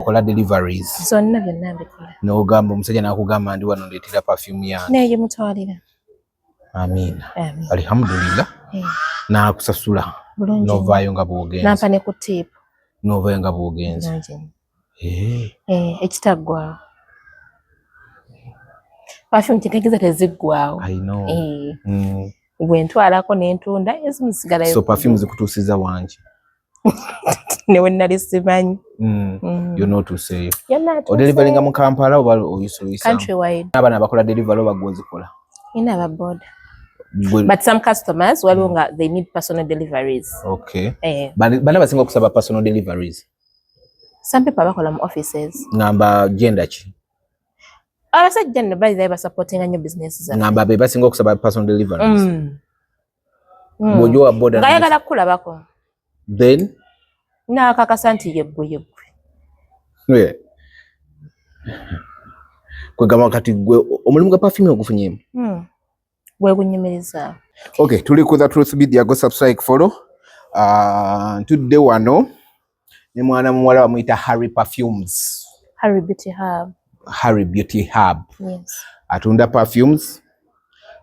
Okola deliveries? Zonna, byonna mbikola. N'ogamba omusajja n'akugamba, "Ndi wano, ndeetera perfume yange." Neyimutwalira. Amiina. Amiina. Alhamdulillah. N'akusasula? Bulungi nnyo. N'ovaayo nga bw'ogenze? Nampa ne ku tip. N'ovaayo nga bw'ogenze? Bulungi nnyo. Eh, Ekitaggwawo, perfume kitegeeza teziggwawo. I know. Bwe ntwalako n'entunda, ezimu zisigalayo. So perfume zikutuusiza wangi? Ne we nali simanyi. Yonna otuuseeyo? Yonna atuuse. Odeliveringa mu Kampala oba oyisa oyisa? Country wide. Abaana abakola delivery oba gwe ozikola? Nina ababoda. But some customers waliwo nga they need personal deliveries. Okay. Eh, Bana basinga okusaba personal deliveries? Some people bakola mu offices. Ngamba gender ki? Abasajja nno bali basupportinga nnyo business zaffe. Ngamba be basinga okusaba personal deliveries? Bw'ojowa boda? Ng'ayagala kukulabako. Then? N'akakasa nti yeggwe yeggwe. Yeah. Kwegamba kati gwe omulimu gwa perfume ogufunyeemu? Gwe gunyumiriza. Okay, tuli ku The Truth Media. Go subscribe, follow. Ntudde wano ne mwana muwala bamuyita Harry Perfumes. Harry Beauty Hub. Harry Beauty Hub. Yes. Atunda perfumes,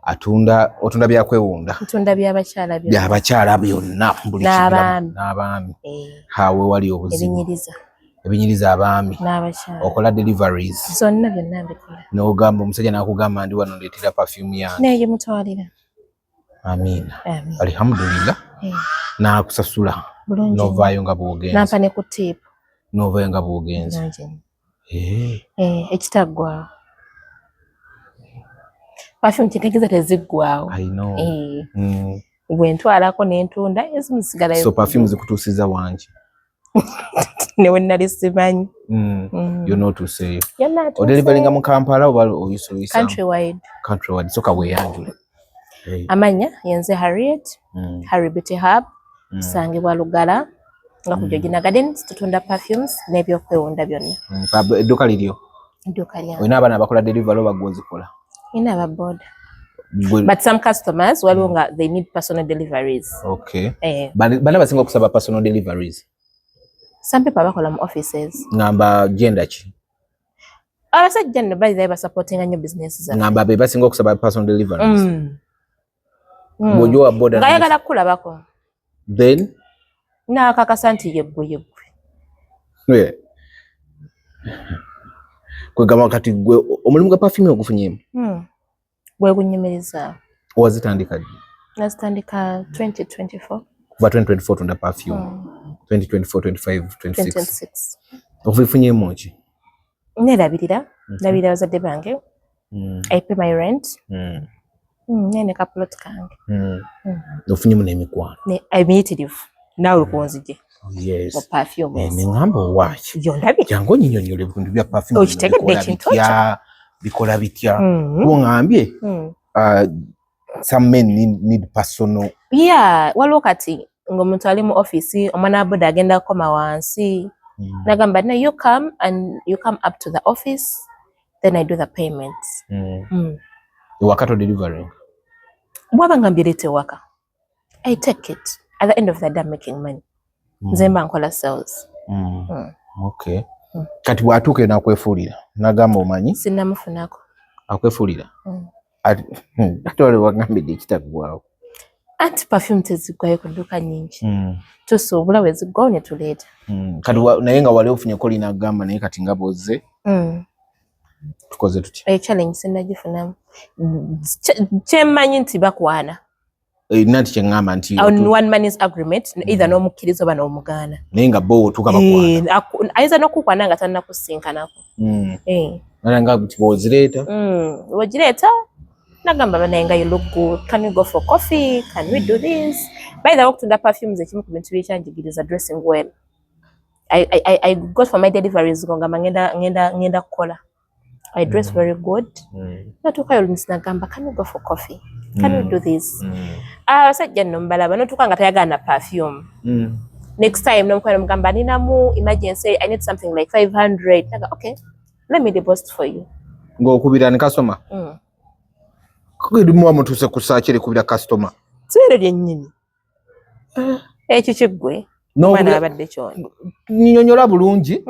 atunda, otunda byakwewunda? Ntunda by'abakyala byonna. Byabakyala byonna, buli N'abaami. kimu. N'abaami. Eh, hawe wali obuzibu. Ebinyiriza. Ebinyiriza abaami. N'abakyala. Okola deliveries? Zonna, byonna mbikola. N'ogamba omusajja n'akugamba, "Ndi wano, ndeetera perfume yange." Neyimutwalira. Amiina. Amiina. Alhamdulillah. N'akusasula? Bulungi nnyo. N'ovaayo nga bw'ogenze? Nampa ne ku tip. N'ovaayo nga bw'ogenze? Bulungi nnyo. Eh, Ekitaggwawo, perfume kitegeeza teziggwawo. I know. Bwe ntwalako n'entunda, ezimu zisigalayo. So perfume zikutuusiza wangi? Ne we nali simanyi. Yonna otuuseeyo? Yonna atuuse. Odeliveringa mu Kampala oba oyisa oyisa? Country wide. Country wide. Soka weeyanjule. Hey. Amanya yenze Harriet. Harry Beauty Hub. Tusangibwa Lugala nga ku Georgina Gardens. Tutunda perfumes n'ebyokwewunda byonna. Edduuka liryo? Edduuka lyange. Olina abaana abakola delivery oba gwe ozikola? Nina ababoda. But some customers waliwo nga they need personal deliveries. Okay. Eh, Bana basinga okusaba personal deliveries? Some people bakola mu offices. Ngamba gender ki? Abasajja nno bali basupportinga nnyo business zaffe. Ngamba be basinga okusaba personal deliveries? Bw'ojowa boda? Ng'ayagala kukulabako. Then? N'akakasa nti yeggwe yeggwe. Yeah. Kwegamba kati gwe omulimu gwa perfume ogufunyeemu? Gwe gunyumiriza. Wazitandika ddi? Nazitandika 2024. Kuva 2024 tunda perfume? 2024, 25, 26? 2026. Okubifunyeemu ki? Nerabirira, ndabirira bazadde bange. I pay my rent. Nene ka plot kange. Ofunyemu n'emikwano? Emiyitirivu, naawe kunzije Yes. mu perfumes. Eh, neŋŋamba owaaki. Byondabye. Jangu onnyinyonnyole ebintu bya perfume. Okitegedde bikola ekintu? bitya, bikola bitya? Kuŋŋambye some men need personal. Yeah, waliwo kati ng'omuntu ali mu office, omwana wa boda agenda kukoma wansi. Nagamba, "No, you come and you come up to the office, then I do the payments." Ewaka to delivering? Bwaba nga mbireeta ewaka, I take it. At the end of the day, I'm making money. Nze mba nkola sales. Okay. Kati bw'atuuka eno akwefuulira nagamba, "Omanyi?" Sinnamufunako. Akwefuulira. Ate wali wagambidde ekitaggwawo. Anti perfume teziggwayo ku dduuka nnyingi. Tusuubula, bwe ziggwawo ne tuleeta. Kati naye nga wali ofunyeko lina agamba, "Naye kati nga bw'ozze, tukoze tutya?" Eyo challenge sinnagifunamu. Kyemmanyi nti bakwana. Eh, nanti kyeŋŋamba nti On one man's agreement, either n'omukkiriza oba n'omugaana. Naye nga bo otuuka bakwana? Eh, ayinza n'okukwana nga tannakusinkanako. Eh. Naye nga nti bw'ozireeta? Bw'ogireeta nagamba, "Banaye nga you look good, can we go for coffee? Can we do this?" By the way, okutunda perfumes ekimu ku bintu byekyanjigiriza dressing well. I got for my deliveries ngamba ngenda kukola, I dress very good. Natuukayo olumu nagamba, "Can we go for coffee? Can we do this?" Abasajja nno mbalaba, notuuka nga tayagala na perfume. Next time nomukwano mugamba, "Ninamu emergency, I need something like 500." Naga, "Okay, let me deposit for you." Ng'okubira ne kasitoma? Mm. Muba mutuuse ku ssa kirikubira kasitoma? Kibeere lyennyini ekyo kiggwe, omwana abadde kyona. Nnyonnyola bulungi.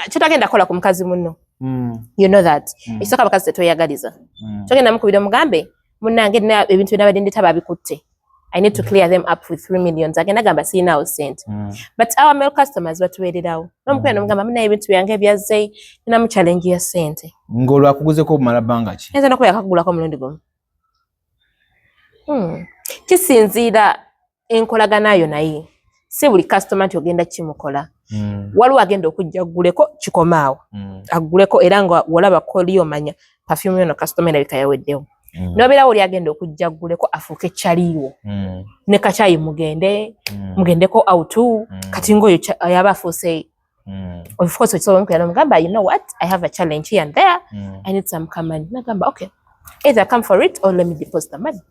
Kyotagenda kukola ku mukazi munno. You know that. Ekisooka abakazi tetweyagaliza. Kyogenda mukubira omugambe munnange nina ebintu bye nabadde ndeta babikutte. I need to clear them up with 3 millions. Agenda gamba sirinawo ssente. But our male customers batubeererawo. N'omukubira n'omugamba munnaye ebintu byange byazze ninamu challenge ya ssente. Ng'olwo akuguzeko obumala bbanga ki? Ayinza n'okuba yakakugulako omulundi gumu. Kisinziira enkolagana yo naye. Si buli customer nti ogenda kimukola. Waliwo agenda okujja agguleko kikomaawo. Agguleko era nga wolaba koli omanya perfume yono customer erabika yaweddewo. N'obeerawo oli agenda okujja agguleko afuuke kyaliiwo. Ne kacaayi mugende, mugendeko out, kati ng'oyo yaba afuuse. Of course osobola omukubira n'omugamba you know what, I have a challenge here and there. I need some money. Nagamba okay, either come for it or let me deposit the money.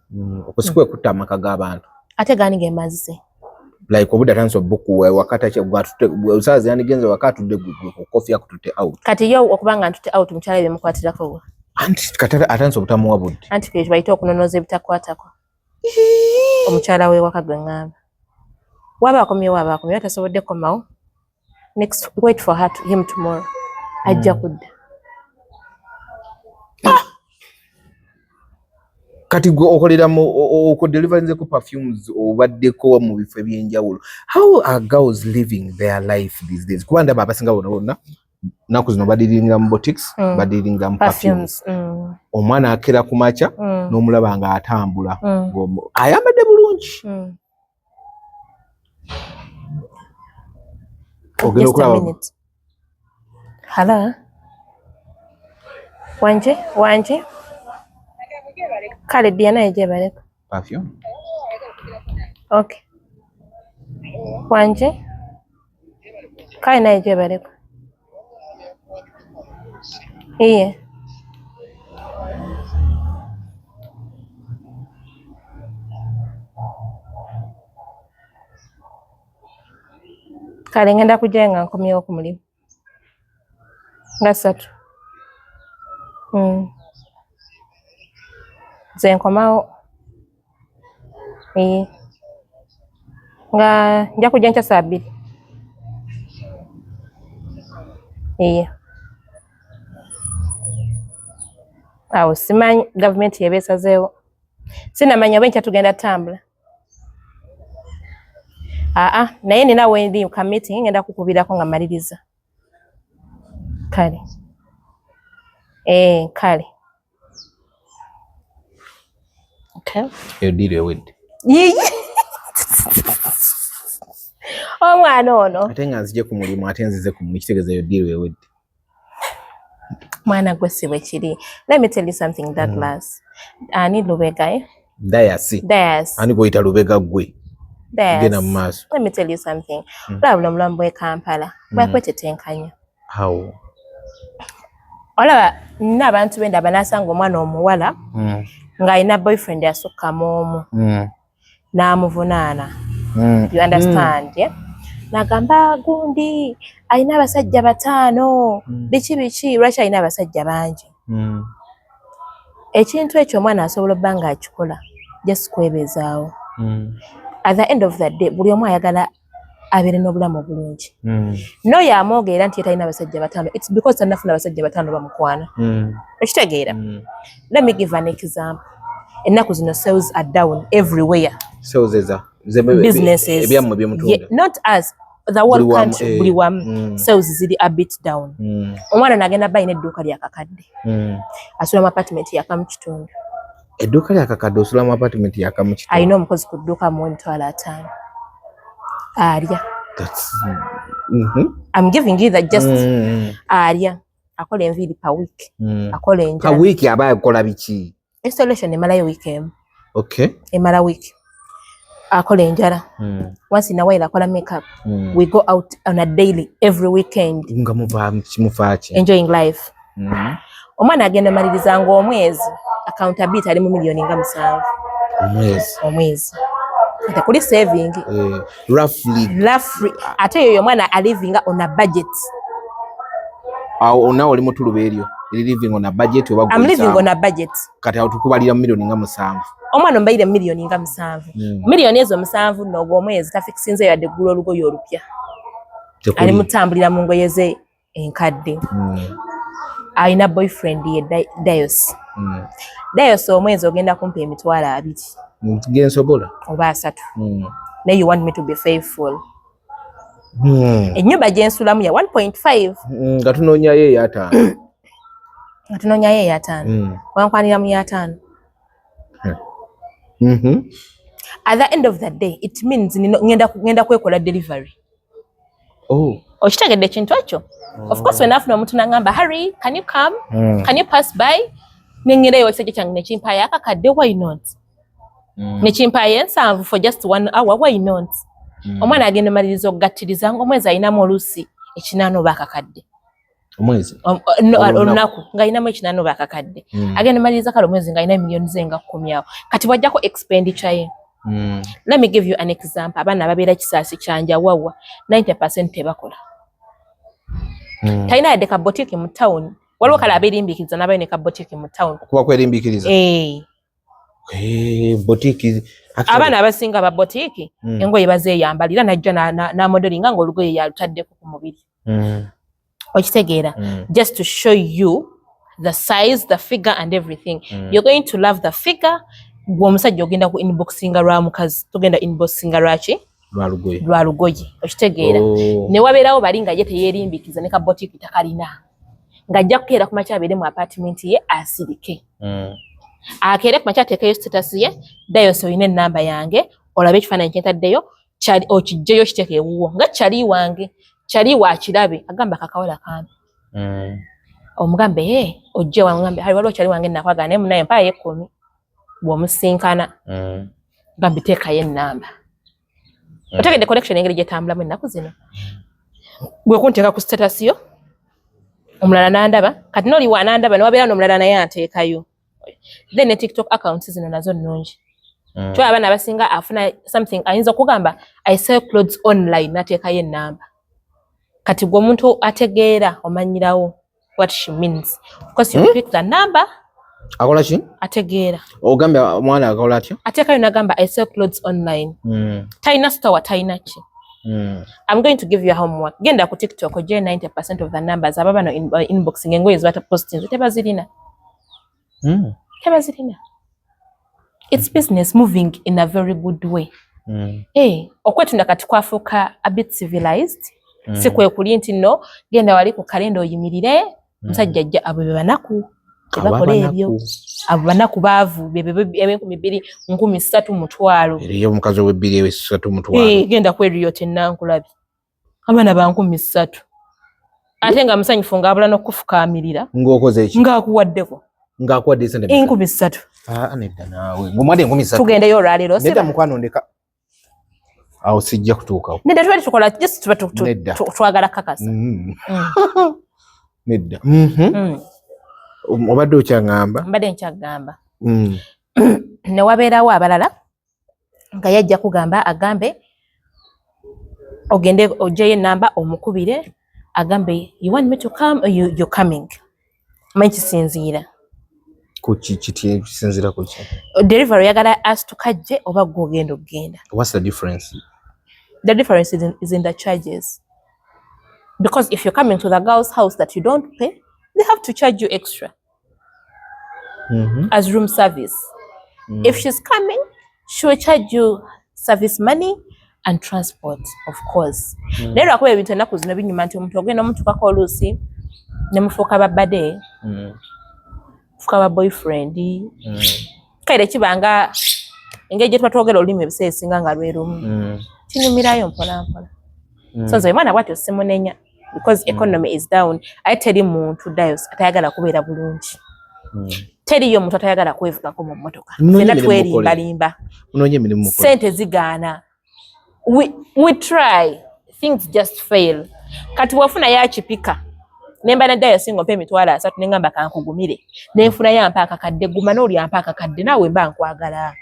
Okwo si kwe kutta amaka g'abantu. Ate gaani ge mazise? Like obudde atandise obukuwa wakati osaazi yandigenze waka atudde ku coffee akututte out. Kati yo okuba nga ntutte out mukyala bimukwatirako wa? Anti kati atandise obutamuwa budde. Anti kye bayita okunonooza ebitakwatako. Omukyala w'ewaka gwe ŋŋamba. Waba akomyewo aba akomyewo tasobodde kukomawo. Next, wait for her to, him tomorrow. Ajja kudda. Kati gwe okolera mu okudeliverinze ku perfumes obaddeko mu bifo ebyenjawulo. How are girls living their life these days? Kuba ndaba abasinga bonna bonna nnaku zino badiringa mu boutiques, badiringa mu perfumes. Omwana akera ku makya n'omulaba ng'atambula ayambadde bulungi. Ogenda okulaba. Hello. Wanje, wanje. Kale Diana yejebaleko. Perfume. Okay. Wanje. Kale naye jebaleko. Iye. Kale ngenda kujja nga nkomyewo ku mulimu. Nga 3. Nze nkomawo. Iye. Nga nja kujja nkya saa 2. Iye. Awo simanyi gavumenti yebeesazeewo. Sinamanya oba enkya tugenda ttambula. Aa, naye nina wendi ka meeting ngenda kukubirako nga maliriza. Kale. Kale. Okay. Eyo deal ewedde. Yiyi. Omwana ono. Ate nga nzije ku mulimu ate nzize ku mulimu kitegeeza eyo deal ewedde. Mwana gwe si bwe kiri. Let me tell you something, Douglas. Ani Lubega, eh? Dayasi. Dayasi. Ani gw'oyita Lubega gwe? Dayasi. Genda mu maaso. Let me tell you something. Olaba buno obulamu bw'e Kampala. Bwakwetetenkanya. How? Olaba nina abantu be ndaba n'asanga omwana omuwala ng'alina boyfriend asukka mu omu. N'amuvunaana. You understand, yeah? N'agamba gundi alina abasajja 5. Biki biki lwaki alina abasajja bangi? Ekintu ekyo omwana asobola obba ng'akikola just kwebeezaawo. At the end of the day buli omu ayagala abeere n'obulamu obulungi. N'oyo amwogerera nti ye talina abasajja 5, it's because tannafuna abasajja 5 bamukwana. Okitegeera? Let me give an example. Ennaku zino sales are down everywhere. Sales eza businesses. Ebyammwe byemutunda. Yeah, not us. The whole country buli wamu. Sales ziri a bit down. Omwana n'agenda bayina edduuka lya kakadde. Asula mu apartment yakamu kitundu. Edduuka lya kakadde osula mu apartment yakamu kitundu. Alina omukozi ku dduuka amuwa 50,000. Alya. I'm giving you that just alya. Akola enviiri per week. Akola enjala. Per week aba akola biki? Installation emalayo week emu. Okay. Emala week. Akola enjala. Once in a while akola makeup. We go out on a daily every weekend. Nga muva ki? Enjoying life. Omwana agenda maliriza ng'omwezi accountability ali mu miliyoni nga 7. Omwezi. Omwezi. Ate kuli saving. Roughly. Roughly. Ate yoyo omwana a living on a budget. Awo nawe oli mutuluba eryo. Living on a budget oba I'm living on a budget. Kati awo tukubalira miliyoni nga 7. Omwana mbayire miliyoni nga 7. Miliyoni ezo 7 nno ogw'omwezi tafikisinze yadde eggulu olugoye olupya. Ali mutambulira mu ngoye ze enkadde. Alina boyfriend ye Dayos. Dayos, omwezi ogenda kumpa 20,000 Gensobola. oba 30, naye you want me to be faithful. Ennyumba gyensulamu ya 1.5. Nga tunoonyayo eyataano. Nga tunoonyayo eyataano. Wankwanira mu yataano. At the end of the day, it means ngenda kwekola delivery. Oh. Okitegedde ekintu ekyo? Of course, when nafuna omuntu nangamba, "Harry, can you come? Can you pass by?" Nengendayo, ekisajja kyange nekimpayo akakadde, why not? Nekimpayo 70 for just one hour, why not? Omwana agenda maliriza okugattiriza nga omwezi alinamu oluusi 800 oba akakadde. Omwezi? No, Olunaku. olunaku ng'alinamu 800 oba akakadde. Agenda maliriza kale omwezi ng'alina miliyoni ze nga 10 awo. Kati bw'ajjako expenditure ye. Let me give you an example. Abaana ababeera Kisaasi, Kyanja, wawa 90% tebakola. Talina yadde ka boutique mu town. Waliwo kale abeerimbikiriza n'abayo ne ka boutique mu town. Kuba kwerimbiikiriza. Eh. Eh, boutique. Abaana abasinga ba boutique, engoye bazeeyambalira, najja n'amodelinga ng'olugoye yalutaddeko ku mubiri. Okitegeera? Just to show you the size, the figure and everything. You're going to love the figure. Gwe omusajja ogenda ku inboxinga lwa mukazi, togenda inboxinga lwaki? Lwa lugoye. Lwa lugoye. Okitegeera? Oh. Ne wabeerawo bali nga ye teyeerimbikiza ne ka boutique takalina, ng'ajja kukeera ku makya abeere mu apartment ye asirike. Akeere ku makya ateekeyo status ye, "Dayos, olina ennamba yange, olabe ekifaananyi kyentaddeyo, okiggyeyo kiteeka ewuwo nga kyali wange." Kyali waakirabe agamba kakawala kampi. Omugambe, "Ye ojje wange." Omugambe, "Hali waliwo kyali wange nakwagala, naye munaye mpaayo 10." Bw'omusinkana, gambe teekayo ennamba. Otegedde connection engeri gyetambulamu ennaku zino? Gwe kunteeka ku status yo, omulala n'andaba, kati noli wanandaba, newabeera n'omulala naye anteekayo. Then ne TikTok accounts zino nazo nnungi. Kyo abaana abasinga afuna something, ayinza okugamba, "I sell clothes online," nateekayo ennamba. Kati gwe omuntu ategeera omanyirawo what she means. Of course you pick the number. Akola ki? Ategeera. Ogambye omwana akola atya? Ateekayo nagamba, "I sell clothes online." Talina store, talina ki. I'm going to give you a homework. Genda ku TikTok ojje 90% of the numbers aba bano inboxing engoye zebatapostinze tebazirina. Tebazirina. It's business moving in a very good way. Eh, okwetunda kati kwafuuka a bit civilized. Si kwe kuli nti nno genda wali ku kalenda oyimirire, musajja ajja. Abo be banaku tebakola ebyo. Abo banaku baavu, 2,000, 3,000, 1,000. Eriyo omukazi ow'ebbiri, ewesatu, 1,000. Eh, genda kweriyo tennankulabi abaana ba 3,000 ate nga musanyufu ng'abula n'okufukaamirira. Ng'okoze eki? Ng'akuwaddeko. Ng'akuwadde esente mmeka? 3,000. Ah, nedda naawe, ng'omuwadde 3,000. Tugendeyo olwaleero. Nedda mukwano, ndeka awo, sijja kutuukawo. Nedda, tuba tukola just tuba Nedda. twagala kakasa. Nedda. Obadde okyaŋŋamba? Mbadde nkyagamba. Ne wabeerawo abalala nga yajja kugamba, agambe ogende ogyeyo enamba omukubire, agambe, "You want me to come or you're coming?" Manyi kisinziira. Ku ki? Kiti kisinziira ku ki? Delivery oyagala asituka ajje oba gwe ogenda okugenda? What's the difference? The difference is in the charges, because if you're coming to the girl's house that you don't pay, they have to charge you extra as room service. If she's coming, she will charge you service money and transport, of course. Naye lwakuba ebintu ennaku zino binyuma nti omuntu ogenda omutukako oluusi ne mufuuka babbade, fuuka ba boyfriend. Kale kibanga engeri gye tuba twogera olulimi ebiseera ebisinga nga lwe lumu, kinyumirayo mpola mpola. So nze omwana bwatyo simunenya because economy is down, ate teri muntu dayos atayagala kubeera bulungi. Teriyo omuntu atayagala kwevugako mu mmotoka. Munoonye Ffenna emirimu mukole. twerimbalimba. Munoonye emirimu mukole. Sente zigaana. We try, things just fail. Kati bw'ofunayo akipika, nemba neddayo singa ompa 30,000 nengamba kankugumire, nenfunayo ampa akakadde, guma n'oli ampa akakadde, naawe mba nkwagala,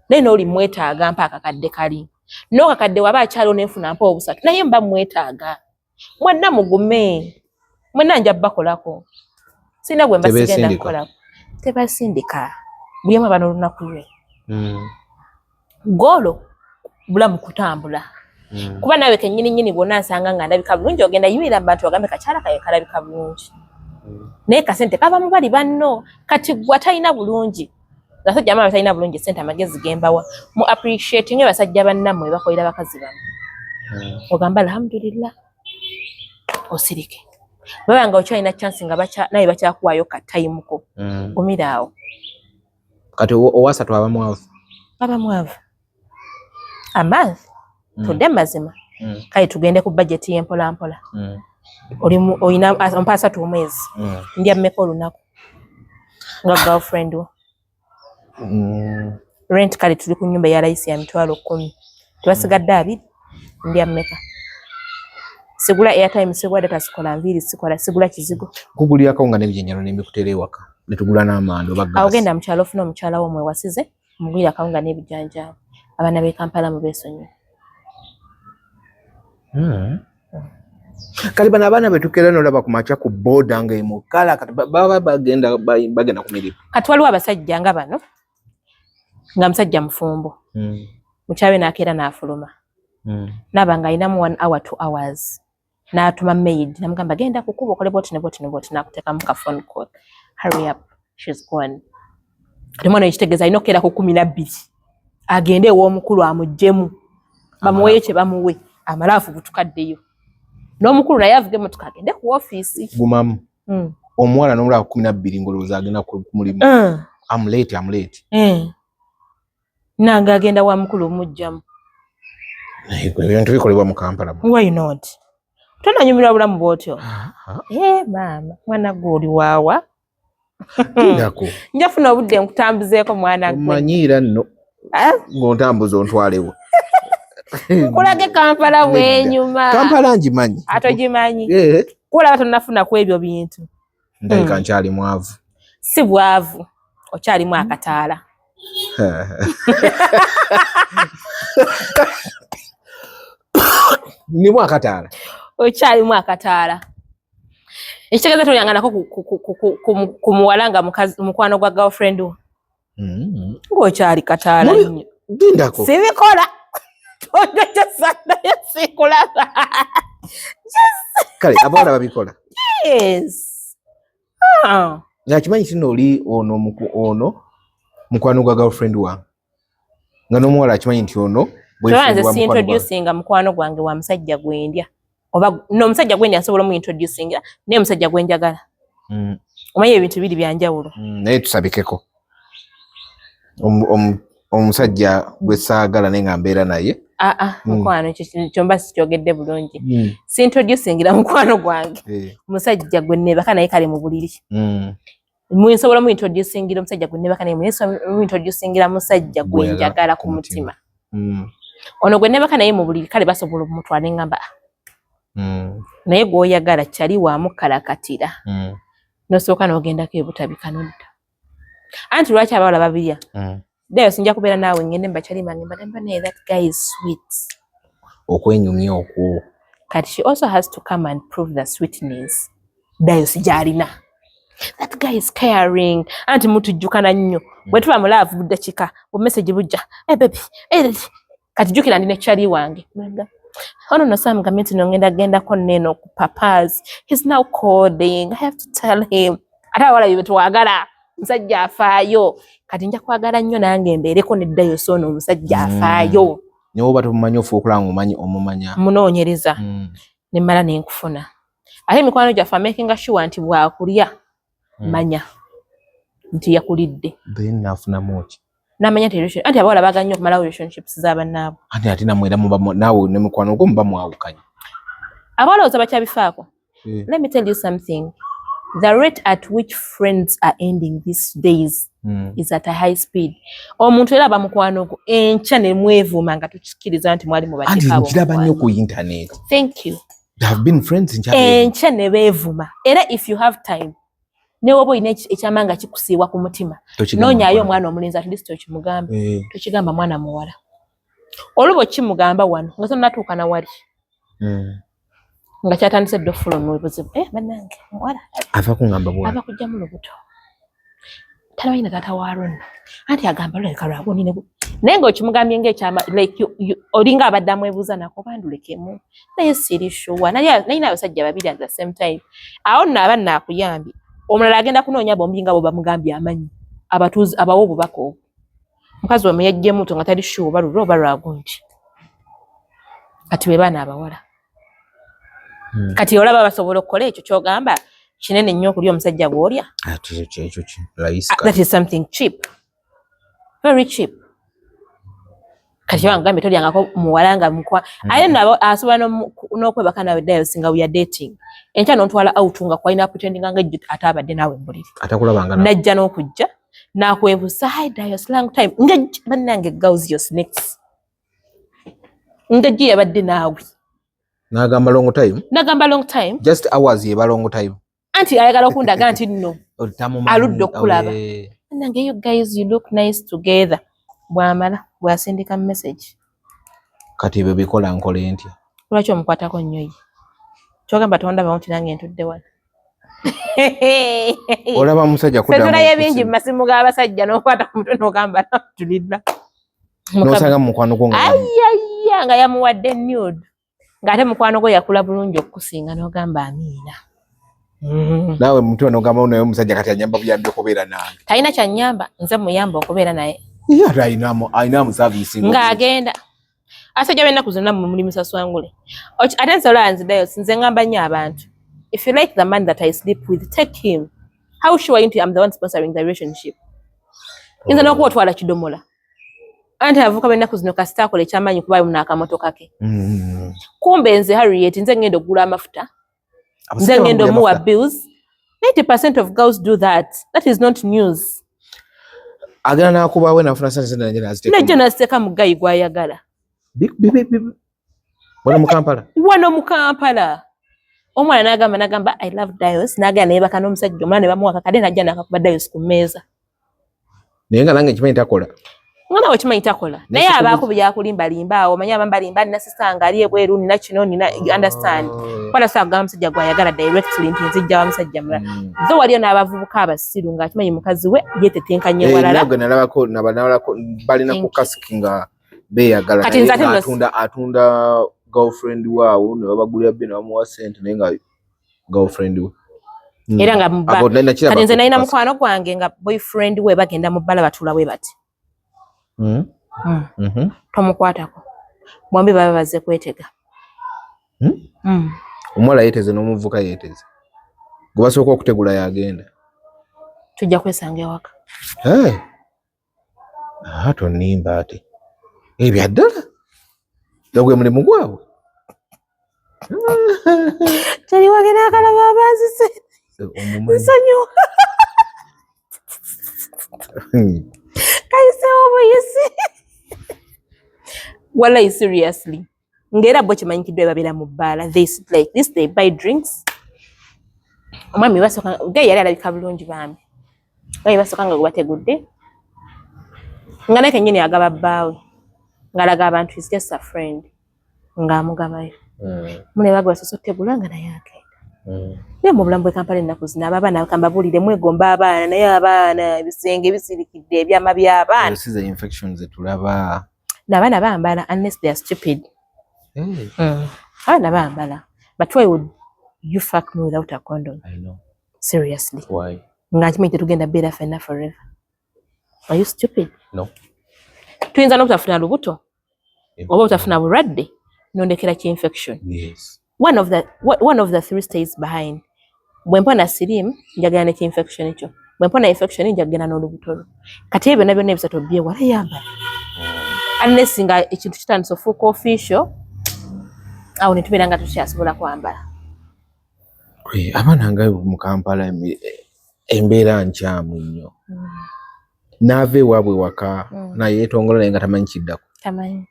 naye n'oli mwetaaga mpa akakadde kali n'okakadde waba akyaliwo, nenfuna mpa obusatu, naye mba mwetaaga. Mwenna mugume, mwenna nja bakolako, sirina gwe mba sigenda Tebeesindika. kukolako. Tebasindika, buli omu aba n'olunaku lwe. Goolo bulamu kutambula. Kuba naawe kennyini nnyini bwonna nsanga nga ndabika bulungi, ogenda yimirira mu bantu ogambe kakyala kaye kalabika bulungi. Naye kasente kava mu bali banno. Kati gwe atalina bulungi, basajja mama batalina bulungi sente, amagezi gembawa, mu appreciating basajja bannammwe bakolera bakazi bammwe. Ogamba alhamdulillah, osirike. Baba nga okyalina chance nga naye bakyakuwaayo ka time ko, gumira awo. Kati owasatu aba mwavu? Aba mwavu a month. Tudde mazima. Kale tugende ku budget y'empola mpola. Oli oyina ompa 30 omwezi, ndya mmeka olunaku nga girlfriend wo? Rent, kale tuli ku nyumba eya layisi ya 100,000, tebasigadde 20, ndya mmeka? Sigula airtime, sigula data, sikola nviiri, sikola, sigula kizigo. Nkugulirako nga n'ebijanjalo nembikutera ewaka, netugula n'amanda oba Awo gas. Genda mukyalo ofune omukyala wo mwewasize, mugwire akawunga n'ebijanjaalo. Abaana b'e Kampala mubeesonyiwe. Kati bano abaana betukeera nolaba ku makya ku boda nga emukala, kati baba bagenda bagenda ku mirimu. Kati waliwo abasajja nga bano, nga musajja mufumbo, mukyala we n'akeera n'afuluma, naaba nga alinamu 1 hour, 2 hours, n'atuma maid, namugamba genda kukuba okole bwoti ne bwoti ne bwoti, n'akuteekamu ka phone call, "Hurry up, she's gone." Kati omwana ekitegeeza alina okukeera ku 12 agende ew'omukulu amuggyemu, bamuweyo kye bamuwe, amale afubutuka addeyo n'omukulu naye avuge emotoka agende ku ofiisi. Gumamu. Omuwala n'omulaba 12 ng'olowooza agenda ku mulimu. I'm late, I'm late. Nange agenda wa mukulu omugjamu. Naye ebintu bikolebwa mu Kampala muno. Why not? Tonanyumirwa bulamu bw'otyo? Ah, ah. Eh, maama, mwana gwe oli waawa? Lindako. Nja funa obudde nkutambuzeeko, mwana gwe. Omanyiira nno. Ah? Ng'ontambuza ontwalewo. Nkulage Kampala Nedda. bwenyuma. Kampala ngimanyi. Ate ogimanyi? Eh, Kulaba tonnafuna ku ebyo bintu. Ndabika nkyali mwavu. Si bwavu, okyalimu akataala. Nimu akataala. Okyalimu akataala. Ekitegeeza tolyanganako ku muwala nga mukwano gwa girlfriend wo. Ng'okyali kataala nnyo. Lindako. Sibikola. Tonjojosanayo sikulaba. Kale abawala babikola. Yes. Ah. Nakimanyi kino oli ono ono mukwano gwa girlfriend wange, nga n'omuwala akimanyi nti ono Toba nze boyfriend wa mukwano gwange. Si-introducinga mukwano gwange wa musajja gwendya, oba n'omusajja gwendya nsobola omuintroducinga, naye omusajja gwenjagala. Omanyi ebintu biri byanjawulo. Naye tusabikeko omusajja gwe saagala naye nga mbeera naye. Aa, mukwano, ekyo kyomba sikyogedde bulungi. Si-introducingira mukwano gwange musajja gwe neebaka naye kale mu buliri. Nsobola muintroducingira omusajja gwe neebaka naye, muintroducingira musajja gwe Gwe njagala ku ku mutima. mutima. Ono gwe neebaka naye mu buliri kale basobola omutwala neŋŋamba, "Ah," naye gw'oyagala kyali wamukalakatira, nosooka n'ogendako ebutabika nodda. Anti lwaki abawala babirya? Ddayo, sinja kubeera naawe, ngende mubakyali bange mbagambe naye that guy is sweet. Okwenyumya okwo. Kati she also has to come and prove the sweetness ddayo sigyalina. That guy is caring. Anti mutujjukana nnyo bwe tuba mu love, buddakika bu message bujja, "Hey baby, hey." Kati jjukira ndi ne kyali wange. Ono no Sam gambe nti nongenda gendako neno ku papas, he's now calling, I have to tell him. Ate abawala bye twagala, omusajja afaayo. Kati nja kwagala nnyo nange mbeereko neddayo, so ono omusajja afaayo. Naye oba tomumanyi, ofuba okulaba nga omanyi omumanya. Munoonyereza, nemmala nenkufuna. Ate emikwano gyaffe amakinga sure nti bwakulya, manya nti yakulidde. Then nafunamu ki? Namanya nti anti abawala baagala nnyo okumalawo relationships z'abannaabwe. Anti ate namwe era muba naawe ne mukwano gwo muba mwawukanye. Abawala oza bakyabifaako. Let me tell you something, the rate at which friends are ending these days is at a high speed. Omuntu era aba mukwano gwo enkya ne mwevuma nga tukikiriza nti mwali Anti mubateeka abo nkiraba nnyo mukwano. ku internet. Thank you. They have been friends nkyabiri. Enkya ne beevuma. Era if you have time, ne woba olina ekyama nga kikusiiwa ku mutima, Tokigamba noonyaayo mukwano. omwana omulenzi at least okimugambe. Tokigamba mwana muwala. Oluba okimugamba wano nga tonnatuuka na wali, nga kyatandise dda ofuluma obuzibu. Eh, bannange, omuwala Ava kuŋŋamba bw'ati. aba kujjamu lubuto. Talabalina taata waalwo nno, anti agamba lulabika lwabwonine, naye ng'okimugambye ng'ekyama, like olinga abadde amwebuuza nako bandulekemu, naye siri sure. Nalina abasajja babiri at the same time. Awo nno aba nnaakuyambye, omulala agenda kunoonya bombi nga bwe bamugambye amanyi abatuuzi abawa obubaka obwo. Mukazi wamwe yajjemu to nga tali sure oba lulwo oba lwagunti. Kati be baana abawala. Kati olaba basobola okukola ekyo kyogamba kinene nnyo okulya omusajja gw'olya. Ate ekyo ki layisi. Ah, that is something cheap, very cheap. Kati bangambye tolyangako muwala nga mukwa ate nno asobola n'okwebaka nawe ddayo singa we are dating, enkya n'ontwala out nga kwalina pretendinga nga ejjo ate abadde naawe mu buliri. Atakulabanga na Najja n'okujja n'akwebuusa, "Hi Dayos, long time." Nga bannange, girls, your snakes, nga gye yabadde naawe. N'agamba long time. Nagamba long time. Just hours yeba long time. Anti ayagala okundaga nti nno Tamumanyi, aludde okulaba. Bannange, you guys, you look nice together. Bwamala bwasindika message. Kati ebyo bikola nkole ntya? Lwaki omukwatako nnyo ye? Kyogamba tondabawo nti nange ntudde wano? Olaba musajja kuddamu Sezirayo ebingi mu masimu g'abasajja n'okwata ku mutwe n'ogamba tulidda. N'osanga mu mukwano gwo nga Ayaya, nga yamuwadde nude, ng'ate mukwano gwe yakula bulungi okukusinga, n'ogamba amiina. Naawe mutwe n'ogamba, naye omusajja kati anyamba buyambi okubeera nange. Talina kyanyamba, nze muyamba okubeera naye. Ye ate ayinamu service. Ng'agenda asajja b'ennaku zonna mmwe muli musaswangule. Ate nsobola nzidayo, nze ngamba nnyo abantu, if you like the man that I sleep with, take him. How sure are you nti I'm the one sponsoring the relationship? Nza n'okuba otwala kidomola, anti abavubuka b'ennaku zino kasita akola ekyamaanyi kuba n'akamotoka ke. Kumbe nze Harriet, nze ngenda okugula amafuta, nze ngenda omuwa bills. 90% of girls do that. That is not news. Agenda n'akubawe nafuna sente sente najja naziteeka. Najja naziteeka mu guy gw'ayagala. Wano mu Kampala? Wano mu Kampala. Omwana n'agamba, "I love Dios." N'agenda neyebaka n'omusajja omulala ne bamuwa kakade, najja n'akakuba Dios ku mmeeza. Naye nga nange nkimanyi takola. Nga nawe kimanyi takola, naye abaako byakulimbalimba awo. Omanyi abambalimba, nina sister nga ali ebweru, nina kino, nina, you understand? Kwala so agamba musajja gw'ayagala directly nti nzijja wa musajja mulala. Zo waliyo n'abavubuka abasiru ng'akimanyi mukazi we yetetenkanye walala. Nagwe nalabako, nabalabako balina ku kasiki nga beeyagala. Kati nze ate atunda girlfriend waawo ne babagulira bbe ne bamuwa sente, naye nga girlfriend we. Era nga kati nze nalina mukwano gwange nga boyfriend we bagenda mu bbala, batuula bwe bati. Tomukwatako, bombi baba bazze kwetega. Omuwala yeeteze n'omuvubuka yeeteze, gwe basooka okutegula yagenda. Tujja kwesanga ewaka. Hey. Ah, tonimba ate ebya ddala gwe mulimu gwabwe. Teri wagenda akalaba abanzise. Omumanyi. Nsonyiwa. Kayisewo buyisi. Wallahi, seriously, ng'era bo kimanyikiddwa babeera mu bbaala. They sit like this, they buy drinks. Omwami basooka, guy yali alabika bulungi bambi, guy basooka nga gwe bategudde, nga naye kennyini agaba bbaawe, ng'alaga abantu is just a friend, ng'amugabayo. Muleba gwe basoose otegula nga naye agenda. Naye mu bulamu bwe Kampala ennaku zino, abo abaana kambabuulire, mwegomba abaana, naye abaana ebisenge bisirikidde ebyama by'abaana. Si ze infections zetulaba? N'abaana bambala, unless they are stupid. Hey. Abaana bambala, but why would you fuck me without a condom? I know. Seriously? Why? Nga nkimanyi tetugenda beera ffenna forever. Are you stupid? No. Tuyinza n'obutafuna lubuto oba obutafuna bulwadde, nondekera ki infection. One of the three stays behind. Bwe mpona siriimu, njagala ne ki-infection kyo. Bwe mpona infection, njagala n'olubuto lwo. Kati ebyo byonna byonna ebisatu byewala yambala, unless nga ekintu kitandise ofuuka official, awo ne tubeera nga tukyasobola kwambala. Abaana nga mu Kampala embeera nkyamu nnyo. N'ava ewaabwe waka naye yeetongola, naye nga tamanyi kiddako. Tamanyi.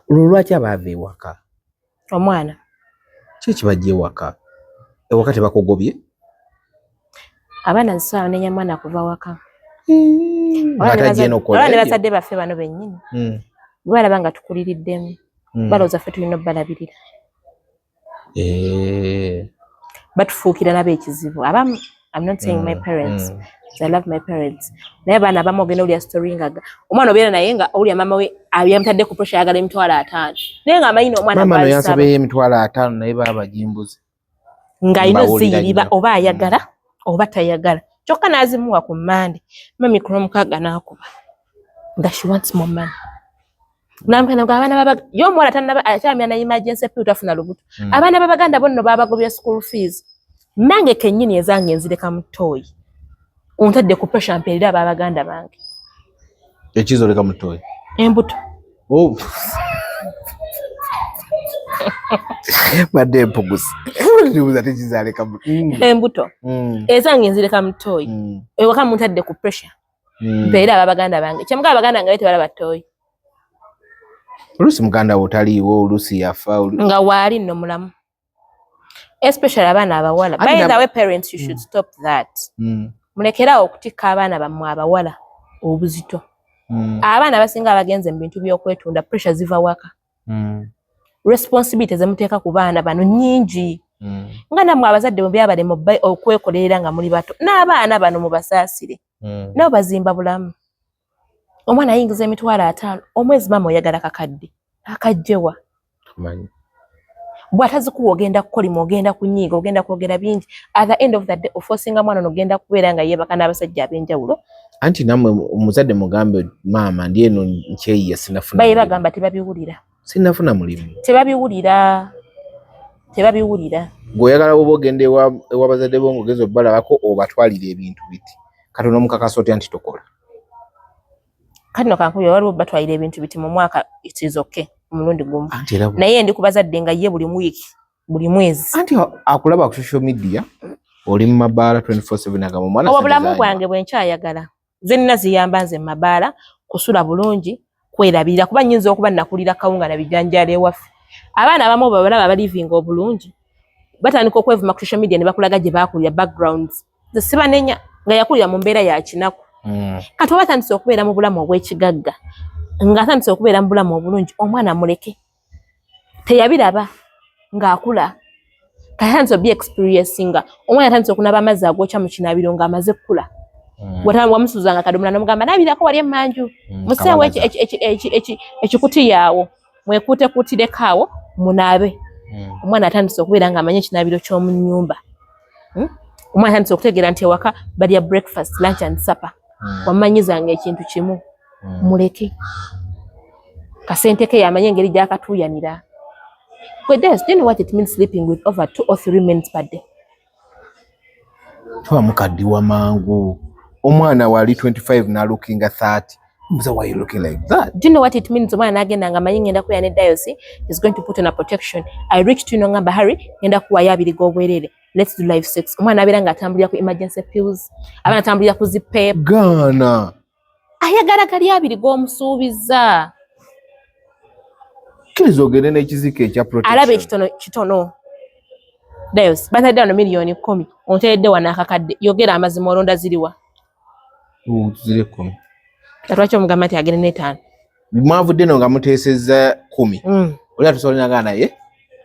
Olwo lwaki abaava ewaka? Omwana. Ki ekibajja ewaka? Ewaka tebakugobye? Abaana nsobola nenya mwana kuva waka. Nga tajja eno okukola Abaana ne ebyo. bazadde baffe bano bennyini balaba nga tukuliriddemu, balowooza ffe tulina obbalabirira. Batufuukira nabo ekizibu abamu. I'm not saying my parents. I love my parents. Naye abaana abamu ogenda owulira story nga omwana obeera naye nga owulira maama we yamutadde ku pressure, ayagala 50,000, naye nga amanyi omwana Maama no yansabeyo 50,000, naye baaba gimbuze. Ng'alina oziyiriba oba ayagala oba tayagala, kyokka n'azimuwa ku Mmande. Mami ku Lwomukaaga n'akuba nga she wants more money. Namugamba abaana baba ye omuwala tannaba, akyamya na emergency pill, tafuna lubuto. Abaana babaganda bo nno babagobya school fees, nange kennyini ezange nzireka mu ttooyi, ontadde ku pressure mpeerera ababaganda bange. Ekizoleka mu ttooyi? Embuto. Oh. Badde empugusi tekizaleka. Embuto. Ezange nzireka mu ttooyi. Ewaka muntadde ku pressure mpeerera ababaganda bange. Kyemugaba abaganda nga be tebalaba ttooyi. Oluusi muganda wo taliiwo, oluusi yafa. Nga waali nno mulamu, especially abaana abawala. By the way, parents, you should stop that. Mulekerawo okutikka abaana bammwe abawala obuzito. Abaana abasinga abagenze mu bintu by'okwetunda, pressure ziva waka. Responsibility zemuteeka ku baana bano nnyingi. Nga nammwe abazadde bwe byabale mu okwekolerera nga muli bato, n'abaana bano mubasaasire. Nabo bazimba bulamu. Omwana ayingiza 50,000 omwezi, maama oyagala kakadde akajjewa? Bw'atazikuwa ogenda kukolima, ogenda kunyiiga, ogenda kwogera bingi. At the end of the day oforcinga mwana nogenda kubeera nga yeebaka n'abasajja ab'enjawulo. Anti nammwe omuzadde mugambe, maama ndi eno nkyeyiya, sinafuna Baye mulimu. Bagamba tebabiwulira. Sinafuna mulimu. Tebabiwulira, tebabiwulira. Gweoyagala bwoba ogenda ewa bazadde bo ng'ogeza obbalabako, obatwalira ebintu biti. Kati onomukakasa otya nti tokola? Kati no kankubi, waliwo batwalira ebintu biti mu mwaka, it is okay omulundi gumu. Anti era Naye ndi ku bazadde nga ye buli wiiki, buli mwezi. Anti akulaba ku social media oli mu mabaala 24/7, agamba omwana Obwo sente bulamu zanywa. bwange bwe nkyayagala, nze nina ziyamba nze mu mabaala kusula bulungi, kwerabirira, kuba nnyinza okuba nakulira kawunga na bijanjaalo ewaffe. Abaana abamu babalaba balivinga obulungi, batandika okwevuma ku social media ne bakulaga gye bakulira, backgrounds. Nze sibanenya nga yakulira mu mbeera ya kinaku. Kati oba atandise okubeera mu bulamu obw'ekigagga, ng'atandise okubeera mu bulamu obulungi, omwana muleke, teyabiraba ng'akula, kati atandise obi experiencinga. Omwana atandise okunaba amazzi agokya mu kinaabiro ng'amaze kkula. Wamusuzanga kadomola n'omugamba naabirako wali emmanju. Museewo Kabalaza. Ekikutiya awo mwekuutekuutireko awo munaabe. Omwana atandise okubeera ng'amanyi ekinaabiro ky'omu nnyumba. Omwana atandise okutegeera nti ewaka balya breakfast, lunch and supper. Wamanyizanga ekintu kimu. Muleke kasente ke, yamanye engeri gyakatuuyanira. But do you know what it means sleeping with over two or three men per day? Tuba mukaddiwa mangu. Omwana wali 25 n'alookinga 30. Mbuza, why you looking like that? Do you know what it means omwana n'agenda nga amanyi ngenda kubeera ne Diocese is going to put on a protection. I reach to ngamba, Harry, ngenda kuwayo 20 g'obwereere, let's do live sex. Omwana abeera ng'atambulira ku emergency pills, abaana atambulira ku zi PEP. Gaana. Ayagala gali 20 g'omusuubiza. Kkiriza ogende n'ekiziko ekya protection. Alaba ekitono kitono. Diocese batadde wano 10,000,000, onteredde wano akakadde. Yogera amazima, olonda ziriwa? Oh, ziri 10. Lwaki omugamba nti agende n'etaano? Mwavudde no nga muteesezza 10. Oli atusobola nagaa naye.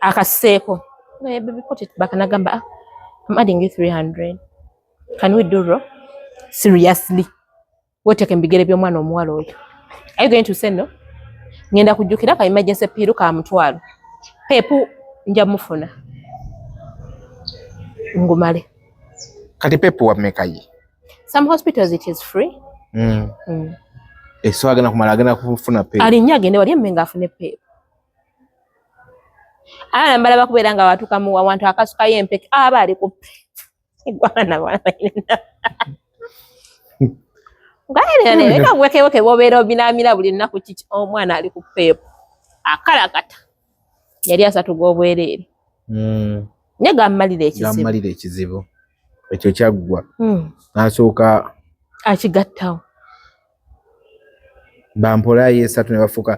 Akaseeko. Naye baby, put it back. Nagamba, ah, I'm adding you 300, can we do raw? Seriously, weteeka mu bigere by'omwana omuwala oyo. Are you going to say no? Ngenda kujjukira ka emergency pill ka 500, PEP nja mufuna ngumale. Kati PEP wameka ye? Some hospitals it is free. So agenda kumala agenda kufuna PEP. Alinnya agende wali emmenga afune PEP. Abaana mbalaba kubeera nga watuuka mu awantu akasukayo empeke, aba ali ku gwana bwana bwekeweke bobeera obinaamira buli lunaku. Kiki omwana ali ku PEP akalakata yali 30 g'obwereere? Naye gammalira ekizibu. Gammalira ekizibu ekyo kyaggwa. N'asooka Akigattawo. Bampolayo 3 ne bafuuka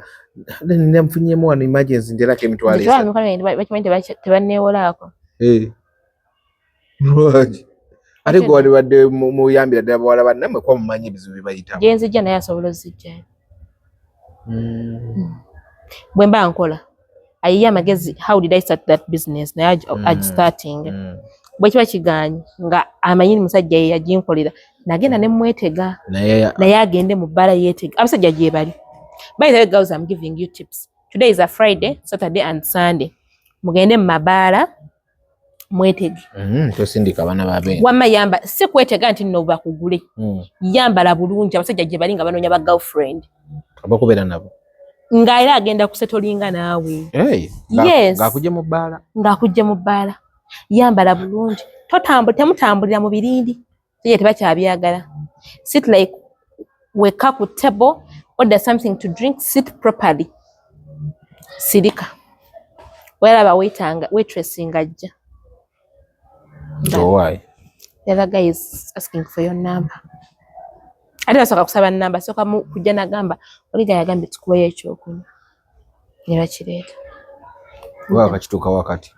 nenfunyemu wano emergency nterako 30,000. Bakimanyi tebanneewolaako. Eh. Lwaki ate gwe walibadde muyambira ddala bawala bannammwe, kuba mumanyi ebizibu bye bayitamu? Gye nzijja naye asobola ozijjayo. Bwe mba nkola. Ayiye amagezi, how did I start that business, naye agistarting. Bwe kiba kiganye nga amanyi musajja ye yaginkolera, nagenda ne mwetega, naye agende mu bbala yeetega abasajja gye bali. By the way, girls, I'm giving you tips. Today is a Friday, Saturday and Sunday, mugende mu mabaala mwetege. Tosindika abaana babe. Wamma yamba, si kwetega nti nno bakugule. Yambala bulungi, abasajja gye bali nga banoonya ba girlfriend. Abakubeera nabo. Nga era agenda kusetolinga naawe. Hey, Yes. ng'akujja mu bbaala. Ng'akujja mu bbaala, yambala bulungi, temutambulira mu birindi, ye tebakyabyagala. Sit like weka ku table, order something to drink, sit properly, sirika, weraba waitanga waitress ng'ajja. Owaayi. The other guy is asking for your number. Ate basooka kusaba namba, sooka kujja nagamba oliga yagambye tukuweyo ekyokunywa ne bakireeta. Oba bakituuka wakati.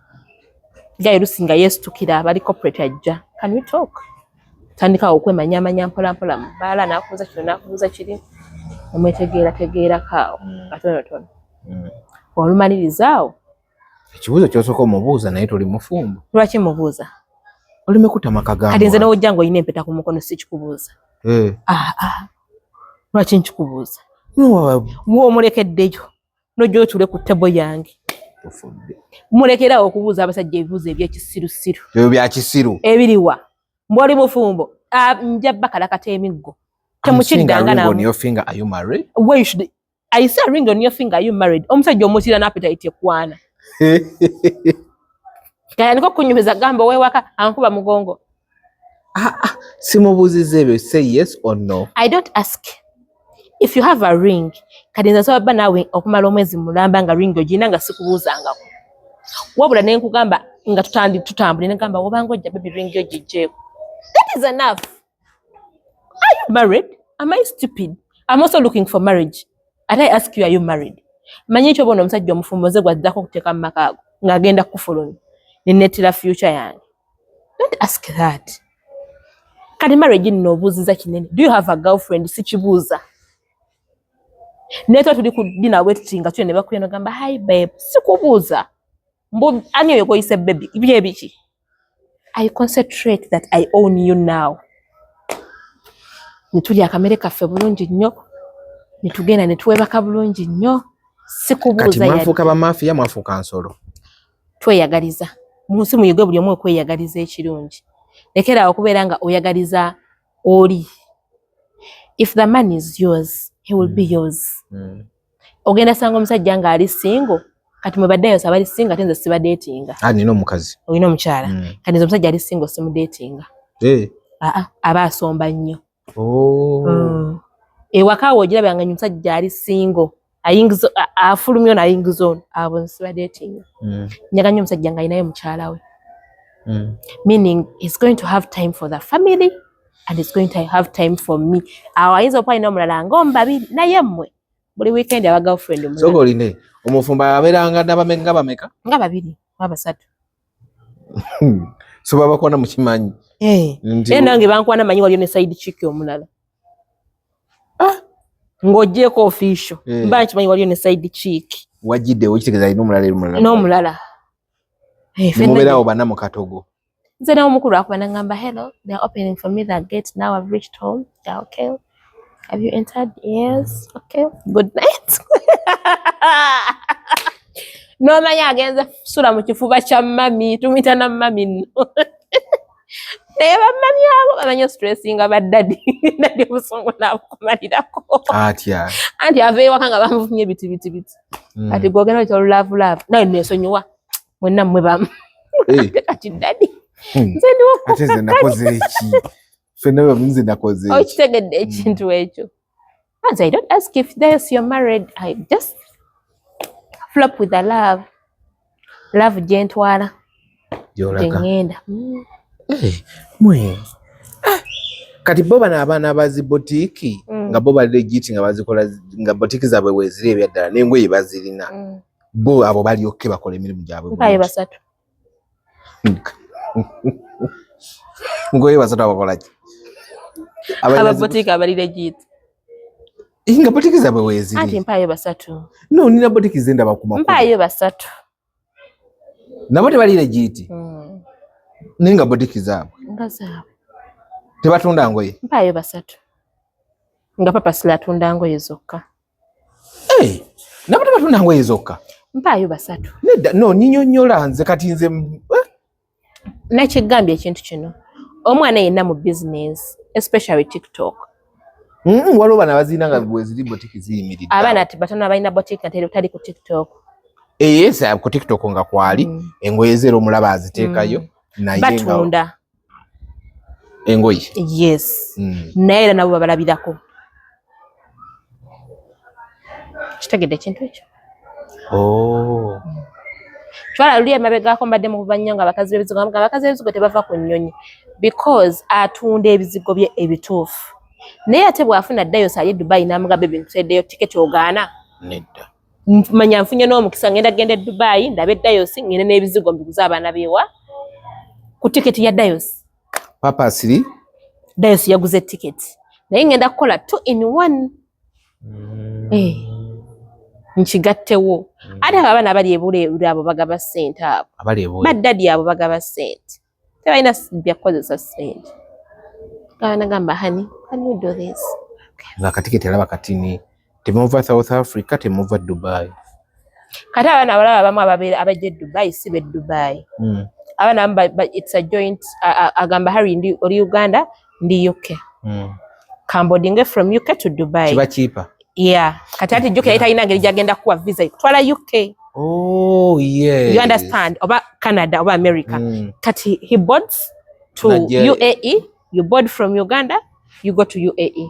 Guy lusi nga yeesitukira, abali corporate ajja, "Can we talk?" Tandikawo okwemanyamanya mpola mpola mu bbaala, n'akubuuza kino, n'akubuuza kiri, omwetegeera tegeerako awo katonotono. Olumaliriza awo. Ekibuuzo ky'osooka omubuuza, naye toli mufumbo? Lwaki mubuuza? Oleme kutama kagambo. Kati nze nowojja ng'olina empeta ku mukono, si kikubuuza? Eh. Ah, ah. Lwaki nkikubuuza? No, Mwomulekeddeyo nojja otule ku table yange. Tufudde. Mulekerawo okubuuza abasajja ebibuuzo ebyekisirusiru. Ebyo bya kisiru. Ebiriwa mbwoli mufumbo? Ah, nja bakalakata emiggo. Temukiddanga. Ring on Namu your finger, are you married? Where you should I see a ring on your finger, are you married? Omusajja omutira n'appetite ekwana kayandika okunyumiza, gamba owewaka ankuba mugongo. Ah, ah, simubuuziza ebyo, say yes or no. I don't ask if you have a ring. Kati nze nsobola bba naawe okumala omwezi mulamba nga ring ogirina nga sikubuuzangako, wabula ne nkugamba nga tutambule, negamba wobanga ojja, baby, ring yo gijjeeko. That is enough. Are you married? Am I stupid? I'm also looking for marriage. Ate I ask you, are you married? Manyi ekyo, bona omusajja omufumbo nze gwaddako okuteeka mu maka ago ng'agenda kukufulumya neneetera future yange. Don't ask that. Kati marriage nno obuuziza kinene. Do you have a girlfriend? Sikibuuza. Neetwa tuli ku dinner bwe tuti nga tuli ne bakuya nogamba, "Hi babe," sikubuuza mbu ani oyo gw'oyise baby, byebiki. I concentrate that I own you now. Ne tulya akamere kaffe bulungi nnyo, ne tugenda ne twebaka bulungi nnyo. Kati Sikubuuza yadde. Mwafuuka bamafiya, mwafuuka nsolo. Tweyagaliza mu nsi, muyige buli omu okweyagaliza ekirungi. Lekeraawo okubeera nga oyagaliza oli. If the man is yours, he will be yours. Ogenda sanga omusajja ng'ali single. Kati mwe baddeyo abali single, ate nze sibadeetinga. Ah, nina omukazi. Olina omukyala. Kati nze omusajja ali single simudeetinga. Eh. Aa, aba asomba nnyo. Oh. Ewaka wo ogiraba nga omusajja ali single ayingiza afulumya ono, ayingiza ono, abo nsibadeetinga. Njaga nnyo omusajja ng'alinayo mukyala we, meaning he's going to have time for the family and he's going to have time for me. Awo ayinza okuba alina omulala ng'omu babiri, naye mmwe buli weekend aba girlfriend omulala. Sooka oline omufumbo abeeranga nabameka bameka? Nga babiri oba basatu. So babakwana mukimanyi nti Era nange bankwana manyi waliyo ne side chick omulala. Ng'ogyeko official, mba nkimanyi waliyo ne side chick. Wajjiddewo kitegeeza alina omulala eri omulala. N'omulala. Ffenna Mubeerawo bana mu katogo. Nze nawe omukulu akuba nangamba, "Hello, they're opening for me the gate now. I've reached home." "Yeah, okay. Have you entered?" "Yes." "Okay, good night." N'omanya agenze sula mu kifuba kya mami, tumuyita na mami nno. Naye bamami abo bamanyi stressinga baddadi, daddy obusungu naabukumalirako. Atya? Anti ava ewaka nga bamuvumye biti biti biti. Kati gwogenda oyita olulaavu nawe nesonyiwa mwenna mmwe bamu. Kati daddy, nze ndiwo. Ate nze nakoze eki? Ffenna nze nakoze eki? Okitegedde ekintu ekyo? As I don't ask if there's you're married, I just flop with the love. Love gyentwala gyolaga gye ŋŋenda. Eh, mwe. Ah, kati bo bano abaana abazi botiiki nga bo bali legit, nga bazikola, nga botiiki zaabwe weeziri ebyaddala n'engoye bazirina, bo abo balyokke bakola emirimu gyabwe Mpaye bulungi. basatu. Ngoye basatu abakola ki? Abalina Ababotiiki abali legit. Nga botiki zaabwe weeziri. Anti mpaayo basatu. No, nina botiki ze ndaba ku makubo. Mpaayo basatu. Nabo tebali legit. Naye nga botiki zaabwe. Nga zaabwe. Tebatunda ngoye. Mpaayo basatu. Nga Papa Sila atunda ngoye zokka. Hey, nabo tebatunda ngoye zokka. Mpaayo basatu. Nedda, no, nyinyonnyola nze kati nze eh? Nakigambye ekintu kino. Omwana yenna mu business, especially TikTok. Waliwo bano abazirina nga bweziri botiki ziyimiridde. Abaana ati batono abalina botiki nga tali ku TikTok. Yes, ku TikTok nga kwali engoye ze era omulaba aziteekayo naye nga batunda engoye. Yes. Naye era nabo babalabirako. Kitegedde ekintu ekyo? Oh. Twala luli emabegako mbadde mu kuva nnyo nga abakazi b'ebizigo nga abakazi b'ebizigo tebava ku nnyonyi because atunda ebizigo bye ebituufu. Naye ate bw'afuna Dayos ali e Dubai n'amugamba ebintu ntereddeyo tiketi ogaana. Nedda. Manya nfunye n'omukisa ngenda genda e Dubai ndabe Dayos ngende n'ebizigo mbiguze abaana bewa ku tiketi ya Dayos. Papa Siri? Dayos yaguze tiketi. Naye ngenda kukola 2 in 1. Nkigattewo. Ate abo abaana abali ebweru abo bagaba ssente abo. Abali ebweru. Baddadi abo bagaba ssente. Tebalina bya kukozesa ssente. Gamba nagamba honey, can you do this? Nga katiketi alaba katini. Temuva South Africa, temuva Dubai. Kati abaana abalala abamu ababeera abajja e Dubai si b'e Dubai. Abaana abamu it's a joint, agamba Harry ndi oli Uganda, ndi UK. Kambodinge from UK to Dubai. Kiba cheaper. Yeah. Kati ati jjukira yali talina ngeri gy'agenda kuwa visa ekutwala UK. Oh, yes. You understand? Oba Canada, oba America. Kati he boards to UAE, you board from Uganda, you go to UAE.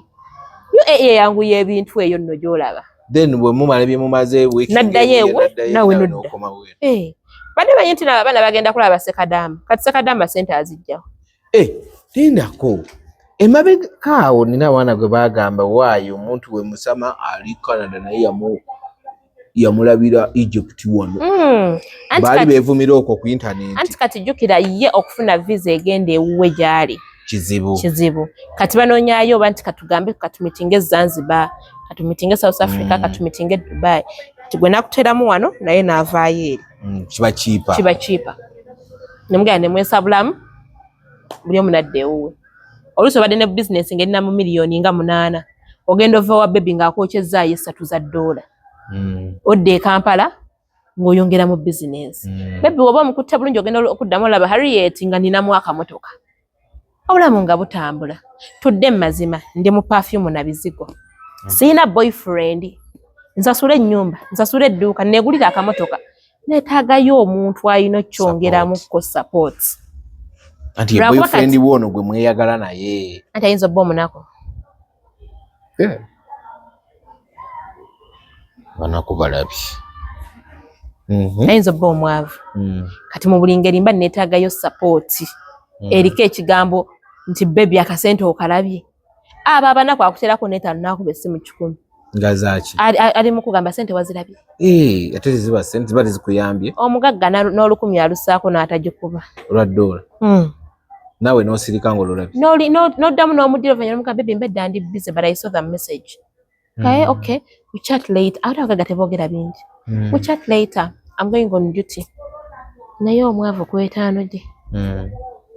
UAE eyanguya ebintu eyo nno gy'olaba. Then bwe mumala bye mumaze week Naddayo ewe, nawe nodda. Badde manyi nti nabo abaana bagenda kulaba Sekadaama. Kati Sekadaama ssente azijjawo. Lindako. Emabega awo nina abaana gwe baagamba waayo omuntu we Musama ali Canada naye yamulabira Egypt wano. Baali beevumira okwo ku internet. Anti kati jjukira ye okufuna visa egenda ewuwe gy'ali. Kizibu. Kizibu. Kati banoonyaayo oba nti katugambe katumitinge Zanzibar, katumitinge South Africa, katumitinge Dubai. Kati gwe nakuteeramu wano naye n'avaayo eri. Kiba cheaper. Kiba cheaper. Ne mugenda ne mwesabulamu buli omu n'adda ewuwe. Oluusi obadde ne business ng'erina mu miliyoni nga 8. Ogenda ova wa baby ng'akwokyezaayo $3. Odda e Kampala ng'oyongera mu business. Baby bw'oba omukutte bulungi ogenda okuddamu olaba Harriet nga ninamu akamotoka. Obulamu nga butambula. Tudde mu mazima ndi mu perfume na bizigo. Sirina boyfriend. Nsasula ennyumba, nsasula edduuka, neegulira akamotoka. Neetaagayo omuntu alina okyongeramuko support. Anti boyfriend bwono gwe mweyagala naye. Anti ayinza obba omunaku. Banaku balabi. Ayinza obba omwavu. Kati mu buli ngeri mba neetaagayo support. Eriko ekigambo nti baby akasente okalabye. Abo abanaku akuterako n'etaano n'akuba essimu 100. Nga zaaki? Ali mu kugamba ssente wazirabye. Ate teziba ssente ziba tezikuyambye. Omugagga n'olukumi alussaako n'atagikuba. Olwa ddoola. Naawe n'osirika ng'olulabye. N'oddamu n'omuddira oluvannyuma n'omugamba baby mbadde ndi busy but I saw the message. Okay, okay. We chat later. Ate abagagga teboogera bingi. We chat later. I'm going on duty. Naye omwavu ku etaano gye.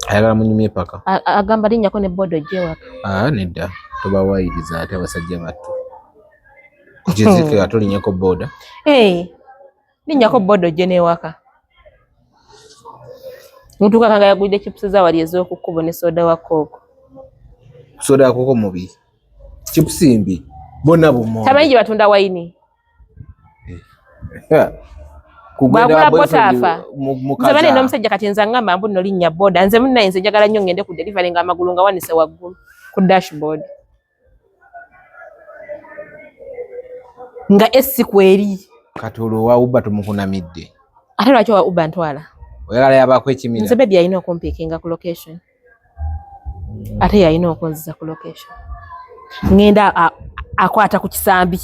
Ayagala munyumye paka. Agamba linnyako ne boda ojje ewaka. Nedda. Tobawayiriza ate abasajja battu. Kukizike ate olinnyeko boda. Linnyako boda ojje n'ewaka. Mutuuka kanga yagulidde chips za wali ez'oku kkubo ne soda wa kooko. Soda wa kooko mubi. Chips mbi. Bonna bumonde. Tamanyi gye batunda wayini. Kugenda Bw'agula boyfriend boda afa. Mukaza. Nze bane n'omusajja kati nze angamba mbu nno linnya boda. Nze munnaye nze njagala nnyo ngende ku delivery ng'amagulu nga wanise waggulu ku dashboard. Nga AC kweri. Kati olwo owa Uber tumukunamidde. Ate lwaki owa Uber ntwala? Oyagala yabaako ekimira. Nze baby alina okumpiikinga ku location. Ate yalina okunziza ku location. Ngenda akwata ku kisambi.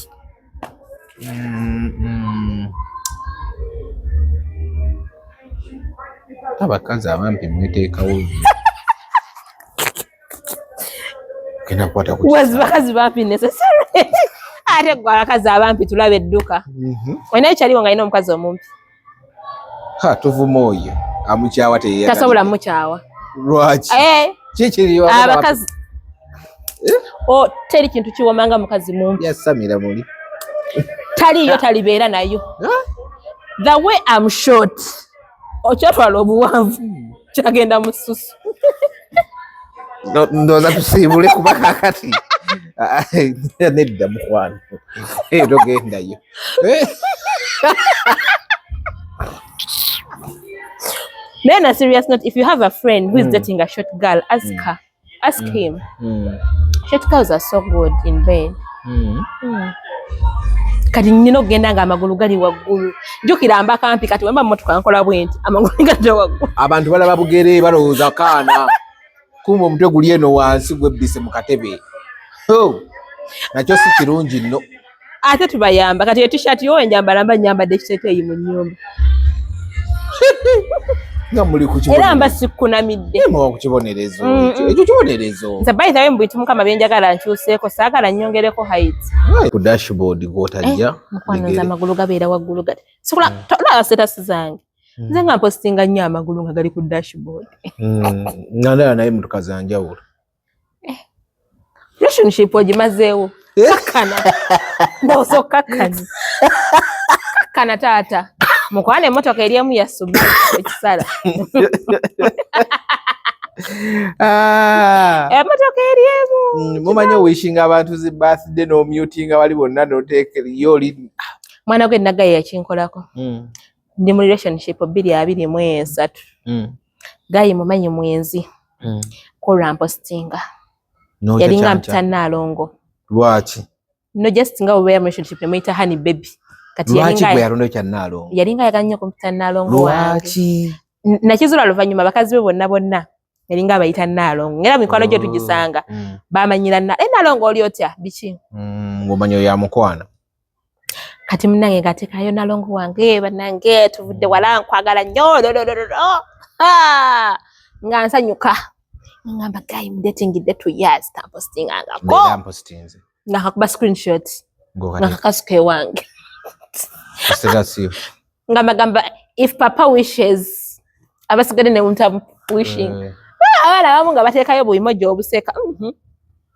Abakazi abampi mweteekawo. Genda kukwata ku Was kisambi. bakazi bampi necessary. Ate gwe abakazi abampi tulaba edduka. Olinayo kyaliwo nga alina omukazi omumpi? Ha, tuvuma oyo amukyawa teyeyagala. Tasobola mukyawa. Lwaki? Eh. Kiki abakazi o teri kintu kiwomanga mukazi mumpi. Yasamira muli. Taliyo talibeera nayo. The way I'm short. Okyatwala obuwanvu kyagenda mu ssusu. Ndowooza tusiibule kuba kakati nedda mukwano togendayo. Then a serious note, if you have a friend who is dating a short girl, ask her. Ask him. Short girls are so good in bed. Kati nnina okugenda nga amagulu gali waggulu. Jjukira mba kampi kati wemba mmotoka nkola bwe nti amagulu gadda waggulu. Abantu balaba bugere balowooza kaana. Kumbe omutwe guli eno wansi gwebbise mu katebe. Oh, nakyo si kirungi nno. Ate tubayamba kati eyo t-shirt yo njambala mba nyambadde ekiteeteeyi mu nnyumba. Nga muli ku Era mba sikkunamidde. Muwa ku kibonerezo. Ekyo kibonerezo. Nze by the way mu bintu Mukama bye njagala nkyuseeko saagala nnyongereko height. Ku dashboard gw'otajja. Mukwano nze amagulu gabeera waggulu gati. Sikola tolaba status zange. Nze nga mpostinga nnyo amagulu nga gali ku dashboard. Nga ndaba naye emmotoka za njawulo. Relationship ogimazeewo. Kakkana. Ndowooza okkakkana. Kakkana taata. Mukwano emmotoka eri emu ya Subaru ekisala. Emmotoka eri emu. Mumanyi owishinga abantu zi birthday n'omutinga bali bonna n'oteeka yo oli. Mwana gwe Nagaye yakinkolako. Ndi mu relationship 2023. Gayi mumanyi mwenzi. Kolwa mpostinga. Yalinga mpita Nnaalongo. Lwaki? No just nga obeera mu relationship ne muyita honey baby. Kati lwaki gwe yalonda kya Nnaalongo? Yalinga ayagala nnyo kumpita Nnaalongo wange. Lwaki? Nakizuula luvannyuma bakazi be bonna bonna yalinga abayita Nnaalongo. Era mikwano gye tugisanga bamanyira Nnaalongo oli otya biki? Ng'omanyi oyo amukwana. Kati munnange ng'ateekayo Nnaalongo wange bannange tuvudde wala nkwagala nnyo lolololo. Nga nsanyuka. Ngamba guy I'm dating the 2 years tampostingangako. Mpostinze. Nga kakuba screenshot. Nga kakasuka ewange. Nga magamba if papa wishes abasigadde ne muntu wishing. Abaana abamu nga bateekayo bu emoji obuseka.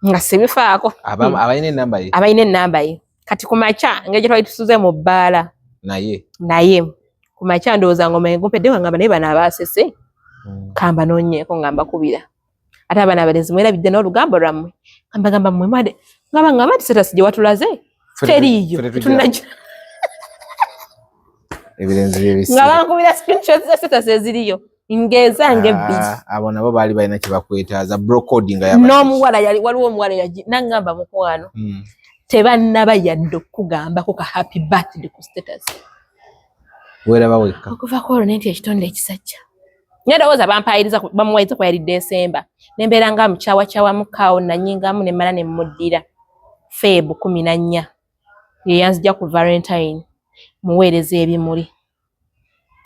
Nga sibifaako. Abalina ennamba ye. Abalina ennamba ye. Kati ku makya engeri gye twali tusuze mu bbaala. Naye. Naye ku makya ndowooza ng'omanyi gumpedde ngamba naye bano abaasese. Kamba noonyeeko nga mbakubira. Ate abaana abalenzi mwerabidde n'olugambo lwammwe. Ngamba mmwe mwade ngamba nti status gye watulaze teriiyo. Ebirenzi by'ebisibe. Nga bankubira screenshots za status eziriyo. Ngezange ebbiri. Abo nabo baali balina kye bakwetaaza bro coding nga yabadde. N'omuwala yali waliwo omuwala yaji nangamba mukwano. Tebannaba yadde okukugambako ka happy birthday ku status. Weeraba wekka. Okuva ku olwo ne nti ekitonde ekisajja. Naye ndowooza bampaayiriza bamuwayiza kuba yali December. Ne mbeera nga mukyawakyawamu nanyingamu ne mmala ne mmuddira. Feb 14. Ye yanzija ku Valentine. Muweereza ebimuli.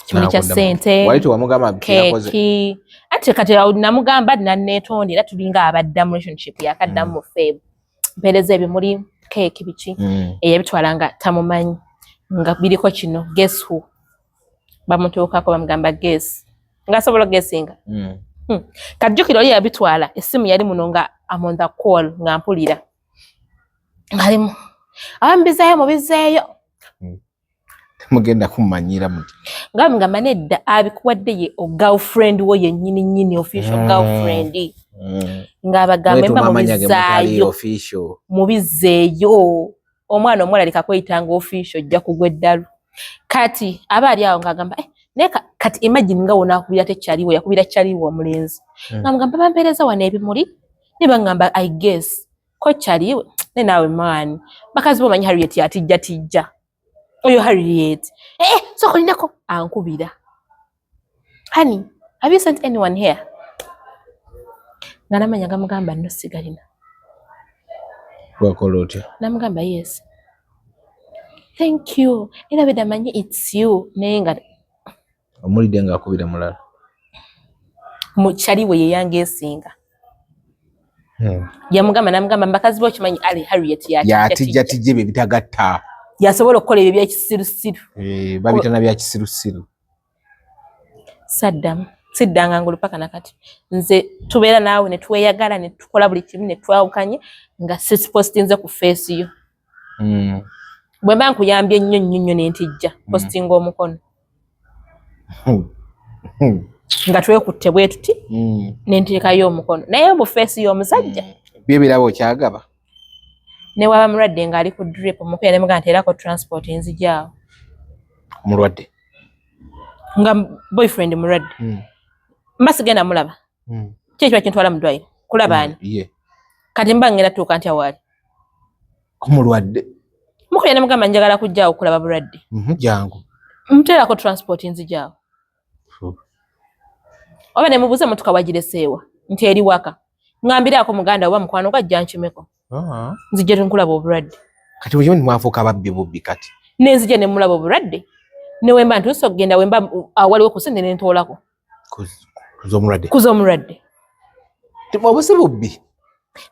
Kimuli kya ssente. Wali tewamugamba yakoze. Keeki. Ate kati namugamba nanneetonda era tulinga abadda mu relationship yakaddamu mu Feb. Mpeereza ebimuli keeki biki. Eyabitwala nga tamumanyi. Nga biriko kino guess who. Bamutuukako bamugamba guess. Ng'asobola okuguessinga. Kajjukira oli yabitwala essimu yali muno nga I'm on the call nga mpulira. Ng'alimu abamubizaayo mubizeeyo. Mugenda kumanyira muti. Nga mugamba nedda abikuwadde ye o girlfriend wo yennyini nnyini official girlfriend. Ng'abagamba mba mubizaayo. Mubizeeyo. Omwana omuwala leka kweyitanga official ojja kugwa eddalu. Kati aba ali awo ng'agamba naye kati imagine nga wonaakubira tekyaliwo yakubira kyaliwo omulenzi. Nga mugamba bampeereza wano ebimuli ne bangamba I guess ko kyaliwe ne naawe maani. Bakazi bo omanyi Harriet atijja tijja. Oyo Harriet. Sooka olinako ankubira. Honey, have you sent anyone here? Nga namanya gamugamba nno sigalina. Wakola otya? Namugamba yes. Thank you. Era bedda manyi it's you. Naye nga omulidde ng'akubira mulala. Mukyali we ye yange esinga. Yamugamba namugamba mbakazi bo okimanyi Ali Harriet yatijja bye bitagatta. Yasobola okukola ebyo byekisirusiru. Eh, babitana bya kisirusiru. Saddam siddanga ngulu paka nakati. Nze tubeera naawe ne tweyagala ne tukola buli kimu ne twawukanye nga sisipostinze ku face yo. Bwe mba nkuyambye nnyo nnyo nnyo ne ntijja postinga omukono. Nga twekutte bwe tuti ne nteekayo omukono. Naye mu face y'omusajja. Bye birabo okyagaba. Ne waba mulwadde ng'ali ku drip omukuya ne mugamba nti erako transport nzijaawo. Mulwadde. Nga boyfriend mulwadde. Mba sigenda mulaba. Ki ekiba kintwala mu ddwaliro? Kulaba ani? Yeah. Kati mba ngenda tuuka ntya waali? Omulwadde. Mukuya ne mugamba njagala kujjaawo kulaba bulwadde. Jangu. Muteerako transport nzijaawo. Oba ne mubuuze emmotoka wagireseewa nti eri waka. Ngambiraako muganda oba mukwano gwe ajja nkimeko. Nzije nkulaba obulwadde. Kati bwe mwafuuka babbi bubbi kati. Ne nzije ne mulaba obulwadde. Ne wemba ntuuse okugenda wemba awaliwo ku ssente ne ntoolako. Kuz'omulwadde. Kuz'omulwadde. Obusi bubbi.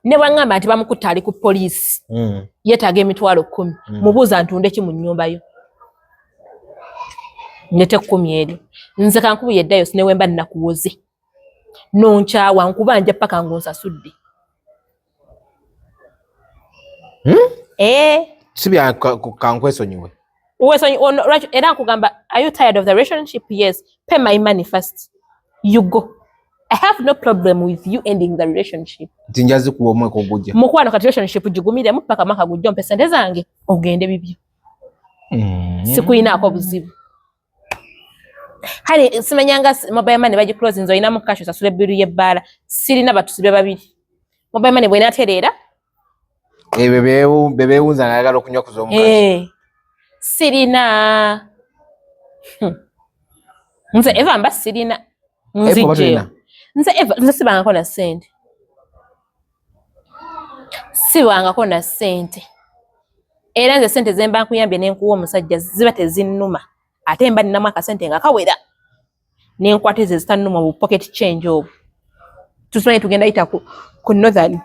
Ne bw'aŋŋamba nti bamukutte ali ku poliisi. Yeetaaga 100,000. Mubuuza ntunde ki mu nnyumba yo. Nete 10 eri. Nze kankubuye eddayo ne wemba nnakuwoze. Nonkyawa nkuba nja paka ng'onsasudde. Si bya kankwesonyiwe. Era nkugamba, are you tired of the relationship? Yes. Pay my money first. You go. I have no problem with you ending the relationship. Nti njazi kuwa omwaka ogujja. Mukwano kati relationship gigumiremu paka mwaka gujja ompe sente zange ogende bibyo. Sikuyinaako buzibu. Kale simanyanga mobile money bagiclose nze olinamu cash osasula ebbiru y'ebbaala. Sirina batusibe babiri. Mobile money bw'enaatereera. Ebyo be beewunza nga ayagala okunywa ku z'omukazi. Sirina. Nze Eva mba sirina. Nzijjeyo. Nze Eva nze sibangako na ssente. Sibangako na ssente. Era nze ssente ze mba nkuyambye ne nkuwa omusajja ziba tezinnuma. Ate mba ninamu akasente nga kawera. Ne nkwata ezo ezitannuma bu pocket change obwo. Tusimanyi tugenda yita ku Northern.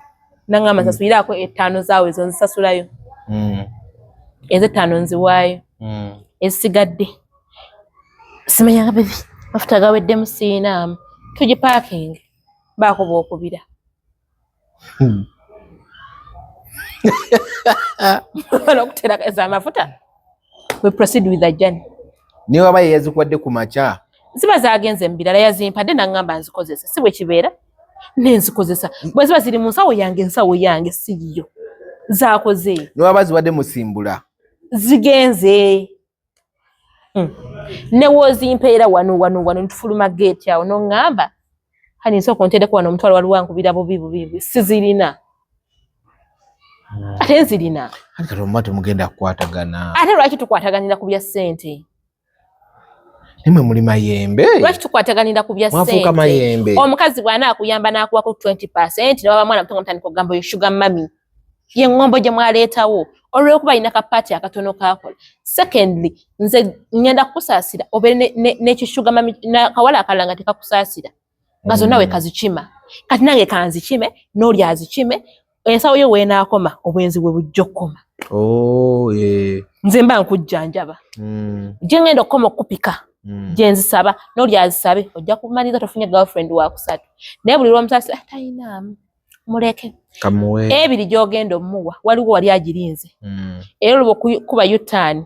Nangamba nsasuliraako 5 zaawe ezo nzisasulayo. Ezo 5 nziwaayo. Ezisigadde. Simanyanga baby, mafuta gaweddemu siinaamu. Tugipaakinge. Baako bw'okubira. Okuterekeza amafuta. We proceed with the journey. Niwe waba yeyazikuwadde ku makya. Ziba zagenze mu birala yazimpadde n'aŋŋamba nzikozese. Si bwe kibeera? Ne nzikozesa. Bwe ziba ziri mu nsawo yange, ensawo yange si yiyo. Zaakoze. Niwe waba ziwadde musimbula. Zigenze. Ne w'ozimpeera wano wano wano ntufuluma gate awo n'oŋŋamba hani nsooka onteereko wano omutwalo waliwo ankubira bubi bubi bubi sizirina. Ate nzirina. Kati kati omuba temugenda kukwatagana. Ate lwaki tukwataganira ku bya ssente? Nimwe muli mayembe. Lwaki tukwataganira ku bya Mwafuuka ssente? mayembe. Omukazi bw'anaakuyamba n'akuwako 20% ne waba mwana muto nga mutandika okugamba oyo sugar mummy. Ye ŋŋombo gye mwaleetawo olw'okuba alina ka paati akatono k'akola. Secondly, nze ŋŋenda kukusaasira obeere n'ekisugar mummy n'akawala akalala nga tekakusaasira. Nga zonna we kazikima. Kati nange kanzikime, n'oli azikime, ensawo yo w'enaakoma, obwenzi bwe bujja okukoma. Nze mba nkujjanjaba. Gye ŋŋenda okukoma okukupika, gye nzisaba, n'oli azisabe, ojja kumaliriza tofunye girlfriend wa kusatu. Naye buli lw'omusaasira, tayinaamu. Muleke. Kamuwe. Ebiri gy'ogenda omuwa, waliwo wali agirinze. Era olwo kuba U-turn,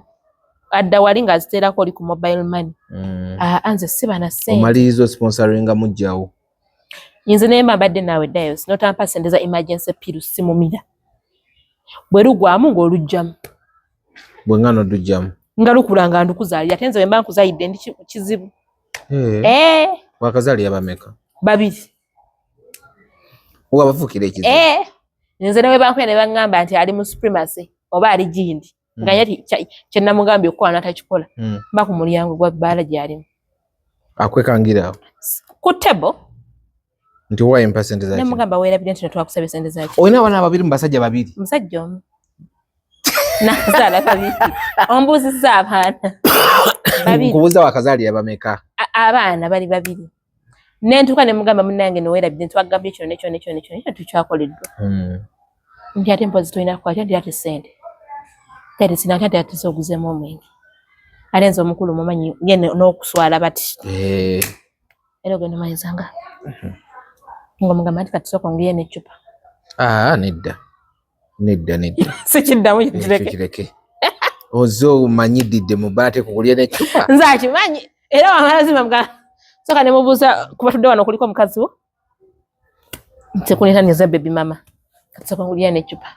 adda wali ng'aziteerako oli ku mobile money. Nze siba na ssente. Omaliriza osponsoringa mujjawo. Nze ne mba mbadde naawe Dayos, n'otampa ssente za emergency pill simumira. Bwe lugwamu ng'oluggyamu. Bwe nga n'oluggyamu. Nga lukula nga ndukuzaalira, ate nze bwe mba nkuzaalidde ndi kizibu. Wakazaalira bameka? 2. Wabafuukira ekizibu. Nze ne bwe bankuya ne baŋŋamba nti ali mu supremacy oba ali gindi. Nga ye kye namugambye okukola n'atakikola. Mba ku mulyango gwa bbaala gy'alimu. Akwekangira awo? Ku table. Nti waayo mpa ssente za Ne ki? mugamba weerabire nti twakusabye ssente za ki? Olina abaana babiri mu basajja babiri? Musajja omu. Nazaala babiri. Ombuuzizza abaana. Babiri. Nkubuuza wakazaalira bameka? Abaana bali babiri. Nentuuka ne mugamba, munnange, noweerabidde ntwagambye kino nekyo nekyo nekyo nekyo, tukyakoleddwa. Nti ate mpozi tolina kukwata, nti ate sente, ate sina, ate ate oguzeemu omwenge, ate nze omukulu mumanyi ye n'okuswala bati. Era ogenda omanyiza ng'omugamba nti kati sooka ongulire n'eccupa. Ah, nedda nedda nedda. Sikiddamu. Ekyo kireke. Kireke, oze omanyididde mu bbaala tekugulya n'eccupa. Nze akimanyi, era wamala mga soka ne mubuuza kuba tudde wano kuliko omukazi wo ntekunetaniza baby mama, kati sooka ngulira n'eccupa.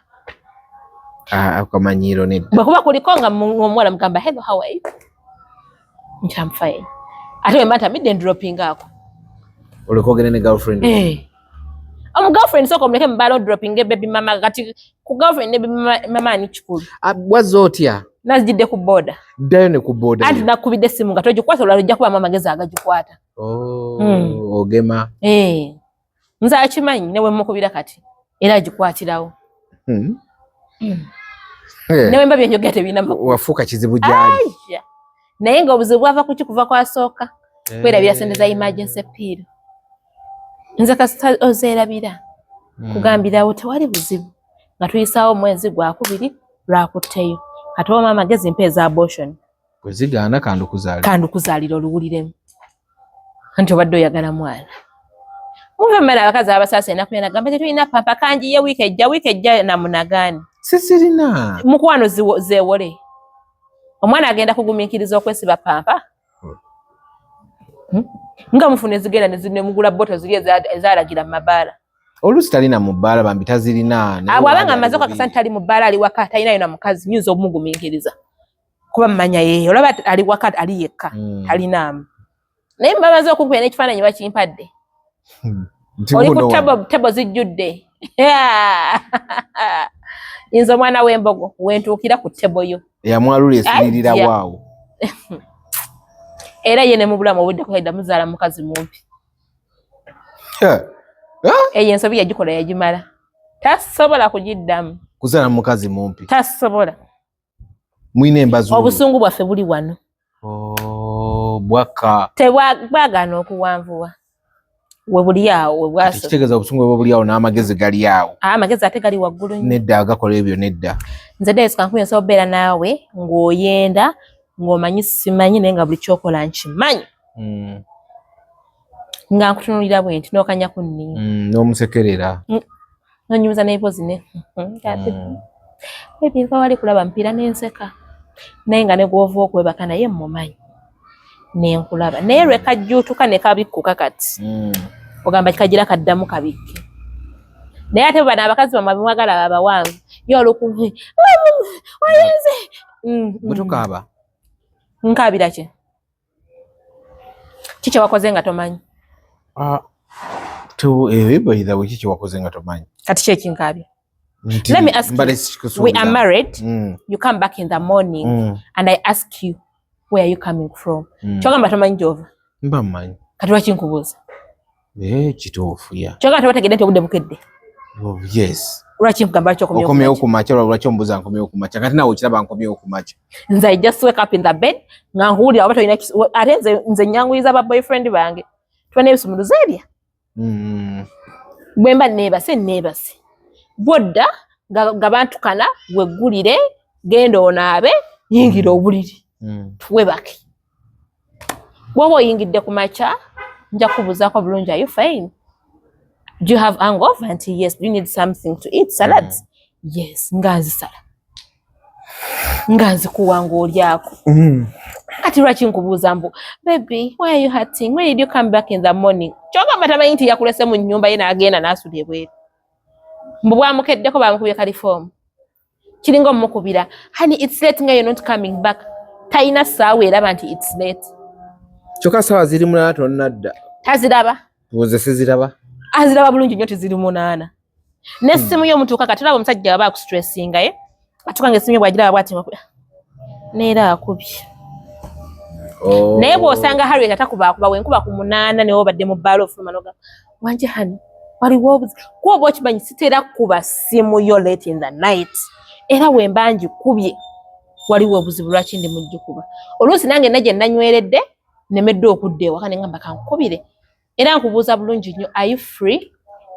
Ah, akamanyiiro nedda. Bwe kuba kuliko nga omuwala mugamba, "Hello, how are you?" Nti, "I'm fine." Ate bwe mba ntamidde ndroppinga ako. Oleka ogenda ne girlfriend? Eh. Omu girlfriend sooka omuleke mu bbaala odroppinga baby mama. Kati ku girlfriend ne baby mama ani kikulu? Ah, wazze otya? Nazijidde ku boda. Ddayo ne ku boda. Anti nakubidde essimu nga togikwata, olwala ojja kubamu amagezi agagikwata. Oh, ogema. Eh. Nze akimanyi ne bwe mukubira kati era agikwatirawo. Ne bwe mba byenjogera tebirina makulu. Wafuuka kizibu gyali. Aya. Naye nga obuzibu bwava kuki? Kuva kwasooka kwerabira sente za emergency pill. Nze kasita ozeerabira, kugambirawo tewali buzibu, nga tuyisaawo omwezi gwakubiri lwakutteyo, kati oba amagezi mpa eza abortion. Bwe zigaana, kandukuzaalira. Kandukuzaalira oluwuliremu nti obadde oyagala mwana. Muve mmere, abakazi abasaasa enaku yanagamba tetulina pamper, kanjiye wiiki ejja, wiiki ejja namunagaani. Sisirina. Mukwano, zeewole, omwana agenda kugumiikiriza okwesiba pamper? Nga mufuna ezigenda nemugula boto ziri ezalagira mu mabaala. Oluusi talina mu bbaala, bambi tazirina, naye Abo abanga waali amaze ali okakasa bubi. nti tali mu bbaala, ali waka, talinayo na mukazi, nyinza obumugumiikiriza kuba mmanya ye olaba ali waka, ali yekka, talinaamu. Naye mbamaze okunkubira n'ekifaananyi bakimpadde. Nti Oli ku wuno wano. Table, table zijjudde. Nze omwana w'embogo wentuukira ku table yo. Eyamwalula esiririra. Ajja. Waawo. Era ye ne mu bulamu obudde kuhaida muzaala mukazi mumpi. Eyo ensobi yagikola yagimala, tasobola kugiddamu. Kuzaala mukazi mumpi? Tasobola. Mwina embazuulu. Obusungu bwaffe buli wano. Oh, bwakka. Tebwagaana okuwanvuwa, we buli awo we bwaso. Kitegeeza obusungu bwe buli awo n'amagezi gali awo. Ah, amagezi ate gali waggulu nnyo. Nedda, agakola ebyo nedda. Nze Dais Kankubi, nsobola obeera naawe ng'oyenda ng'omanyi simanyi, naye nga buli kyokola nkimanyi. Nga nkutunulira bwe nti n'okanya kunninya. N'omusekerera. Nonyumiza n'ebibozi ne baby nva wali kulaba mupiira n'enseka, naye nga ne gw'ova okwebaka naye mmumanyi nenkulaba, naye lwe kajjuutuka ne kabikkuka kati ogamba kagira kaddamu kabikke. Naye ate bano abakazi bamwe bemwagala abawanvu ye oluku wayenze. Bwe tokaaba. Nkaabira ki? Ki kyewakoze nga tomanyi? Ah, eh, by the way, ki kyewakoze nga tomanyi? Kati ki ekinkaabya? Nti Let me ask mbadde you. sikikusuubira. We are married. You come back in the morning and I ask you, where are you coming from? Kyogamba tomanyi gyova? Mba mmanyi. Kati lwaki nkubuuza? Eh, kituufu ya. Kyogamba tebategedde nti obudde bukedde? Oh, yes. Lwaki nkugamba lwaki okomyewo? Okomyewo ku makya, lwaki ombuuza nkomyewo ku makya? Kati naawe okiraba nkomyewo ku makya. Nze I just wake up in the bed nga nkuwulira oba tolina ate nze nyanguyiza ba boyfriend bange, tuba n'ebisumuluzo ebya bwe mba neebase neebase, bwodda nga bantukana, weggulire, genda onaabe, yingira obuliri, tuwebake. Bw'oba oyingidde ku makya, nja kubuuzaako bulungi, "Are you fine? Do you have hangover?" Nti, "Yes." "Do you need something to eat? Salads?" "Yes." Nga nzisala, nga nzikuwa ng'olyako. Kati lwaki nkubuuza mbu, "Baby, why are you hurting? Where did you come back in the morning?" Kyogamba tamanyi nti yakulese mu nnyumba ye n'agenda n'asula ebweru, mbu bwamukeddeko bamukubye kalifoomu. Kiringa omukubira, "Honey, it's late," nga you're not coming back. Talina ssaawa eraba nti it's late. Kyokka saawa ziri 8, tonnadda. Taziraba. Nze siziraba. Aziraba bulungi nnyo, tiziri 8 n'essimu yo omutuuka. Kati olaba omusajja aba akustressinga, ye atuuka nga essimu yo bw'agiraba bw'ati neera akubye. Oh. Naye bw'osanga Harriet atakuba akuba, wenkuba ku 8 newe obadde mu bbaala, ofuluma noga wanje, "Honey, waliwo obuzibu?" Kuba oba okimanyi sitera kuba ssimu yo late in the night, era wemba ngikubye waliwo obuzibu lwaki ndi mujjukuba. Oluusi nange nna gye nanyweredde nemedde okudda ewaka ne ngamba kankubire. Era nkubuuza bulungi nnyo, "Are you free?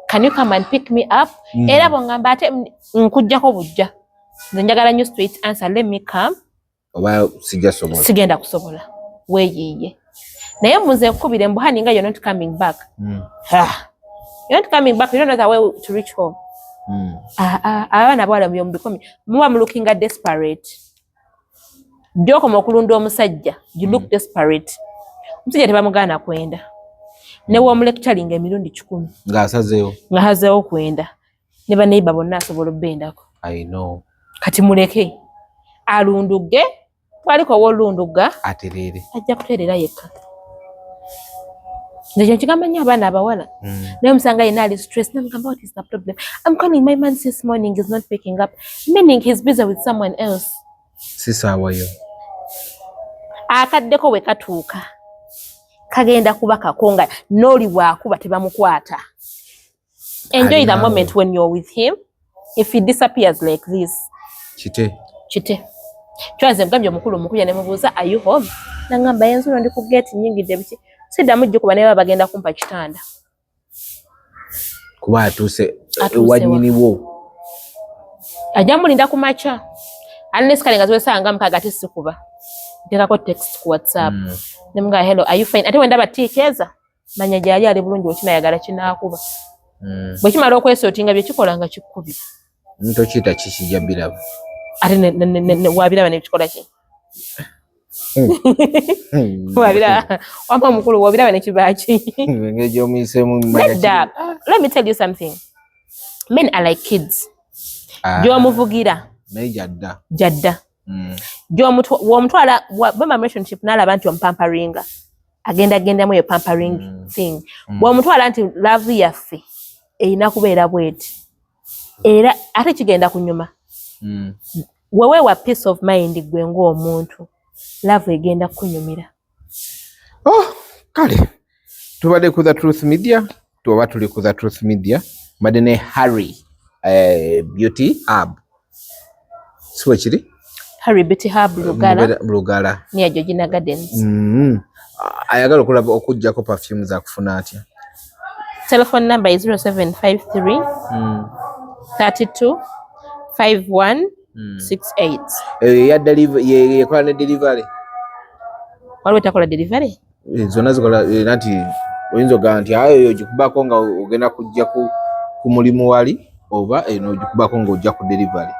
Can you come and pick me up?" Era bwongamba ate nkujjako bujja, nze njagala nnyo straight answer. Let me come. Oba sijja sobola. Sigenda kusobola, weeyiiye. Naye muze nkubire mbu, "Honey, nga you're not coming back." Ah. You're not coming back, you don't know the way to reach home. Ah, ah, abaana bawala byo mubikomi muba mulookinga desperate. Gyokoma okulunda omusajja, you look desperate. Omusajja tebamugaana kwenda, ne womulecturinga emirundi 100, Ng'asazeewo. Nga hazeewo kwenda ne baneiba bonna asobola obbendako. I know. Kati muleke alundugge, twaliko owolundugga. Atereere. Ajja kutereera yekka. Nze kyo nkigamba nnyo abaana abawala. Naye omusanga yenna ali stress, namugamba, "What is the problem?" "I'm calling my man since morning, is not picking up," meaning he's busy with someone else. Si saawayo. Akaddeko bwe katuuka kagenda kuba kako nga n'oli bw'akuba tebamukwata. Enjoy the Alinawo. moment when you're with him. If he disappears like this, Kite. Kite kyanze mugambye omukulu omukuja ne mubuuza, "Are you home?" Nangamba, "Enzulo ndi ku gate, nyingidde." Biki, siddamu jjukuba naye baba bagenda kumpa kitanda. Kuba atuuse. Atuuse. Wanyiniwo. Ajja mulinda ku makya, unless kale nga ziwesanga 6 ate sikuba, nteekako text ku WhatsApp. Ne mugamba, "Hello, are you fine?" Ate wendaba tiikeeza manya gyali ali bulungi, wekinayagala kinaakuba. Bwe kimala okwesortinga byekikola nga kikkubira. Tokiyita kikijja biraba. Ate wabiraba nekikola ki? Wabiraba wampa omukulu, wabiraba nekibaaki? Engeri gyomuyiseemu manya. Nedda, let me tell you something, men are like kids. Ah, gy'omuvugira naye gyadda. Gyadda. Womutwala bwema relationship n'alaba nti omupamperinga, agenda gendamu eyo pampering thing. Bw'omutwala nti love yaffe erina kubeera bweti, era ate kigenda kunyuma. Weweewa peace of mind gwe ng'omuntu, love egenda kukunyumira. Oh, kale tubadde ku The Truth Media, tuba tuli ku The Truth Media, mbadde ne Harry Beauty Hub, si bwe kiri? Harry Beauty Hub Lugala. Lugala. Near Georgina Gardens. Ayagala okulaba okugjako perfume zakufuna atya? Telephone number is 0753 32 51 68. Eyo eya yekola ne delivery? Waliwo etakola delivery? Zonna zikola, nati oyinza ogamba nti ayo eyo ogikubako nga ogenda kujja ku mulimu wali, oba eno ogikubako ng'ojja ku delivery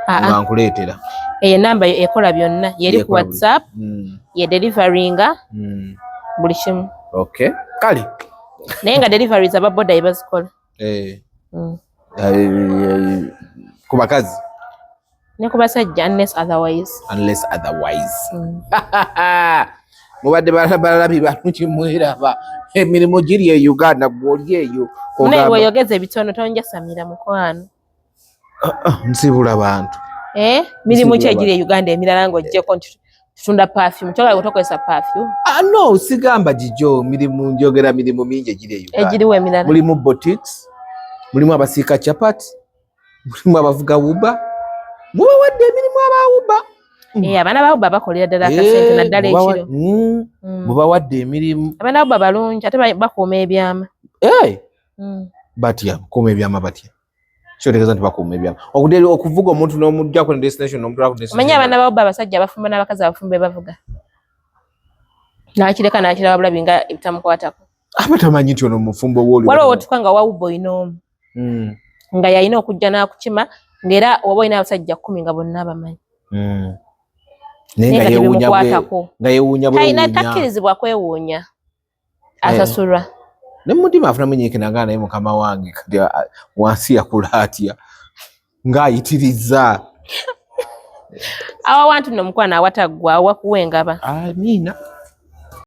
Ah, nga ah. nkuleetera. Eyo namba ekola byonna, yeri ku Yekola buli- WhatsApp, ye deliveringa buli kimu. Okay, kale. Naye nga deliveries aba boda yebazikola. Ku bakazi? Ne ku basajja, unless otherwise. Unless otherwise. Mubadde balabi balungi, mweraba emirimu giri e Uganda, gwoli eyo. Naye ogamba, bw'oyogeza ebitono tonjasamira mukwano. "Ah, ah, nsibula bantu." Eh, mirimu ki Nsibula. egiri e Uganda emirala ng'oggyeko nti tutunda perfume? Kyogala tokozesa perfume. Ah, no, sigamba gijo mirimu, njogera mirimu mingi egiri e Uganda. Egiriwo emirala? Mulimu boutiques, mulimu abasiika chapati, mulimu abavuga Uber. Mubawadde emirimu aba Uber. Eh, abaana ba Uber bakolera ddala akasente, naddala ekiro. Mubawadde emirimu. Abaana ba Uber balungi ate bakuuma ebyama. Batya kuuma ebyama? Batya? Kyotegeeza nti bakuuma ebyama okuvuga omuntu n'omujja ku destination n'omutwala ku destination? Omanyi abaana ba Uber abasajja abafumbo n'abakazi abafumbo be bavuga, n'akireka n'akiraba bulabi nga ebitamukwatako. Aba tamanyi nti ono mufumbo wooli. Waliwo wotuka nga wa Uber oyina omu nga yalina okujja n'akukima, ng'era oba olina abasajja 10 nga bonna abamanyi. Naye Naye nga nga yeewuunya tebimukwatako. Nga yeewuunya Talina bwewuunya. Takkirizibwa kwewuunya, asasulwa. Ne mumutima afunamu enyiike nagaa, naye mukama wange kati wansi yakula atya ng'ayitiriza? Awo awantu nno mukwano awataggwa awakuwa engaba. Amiina.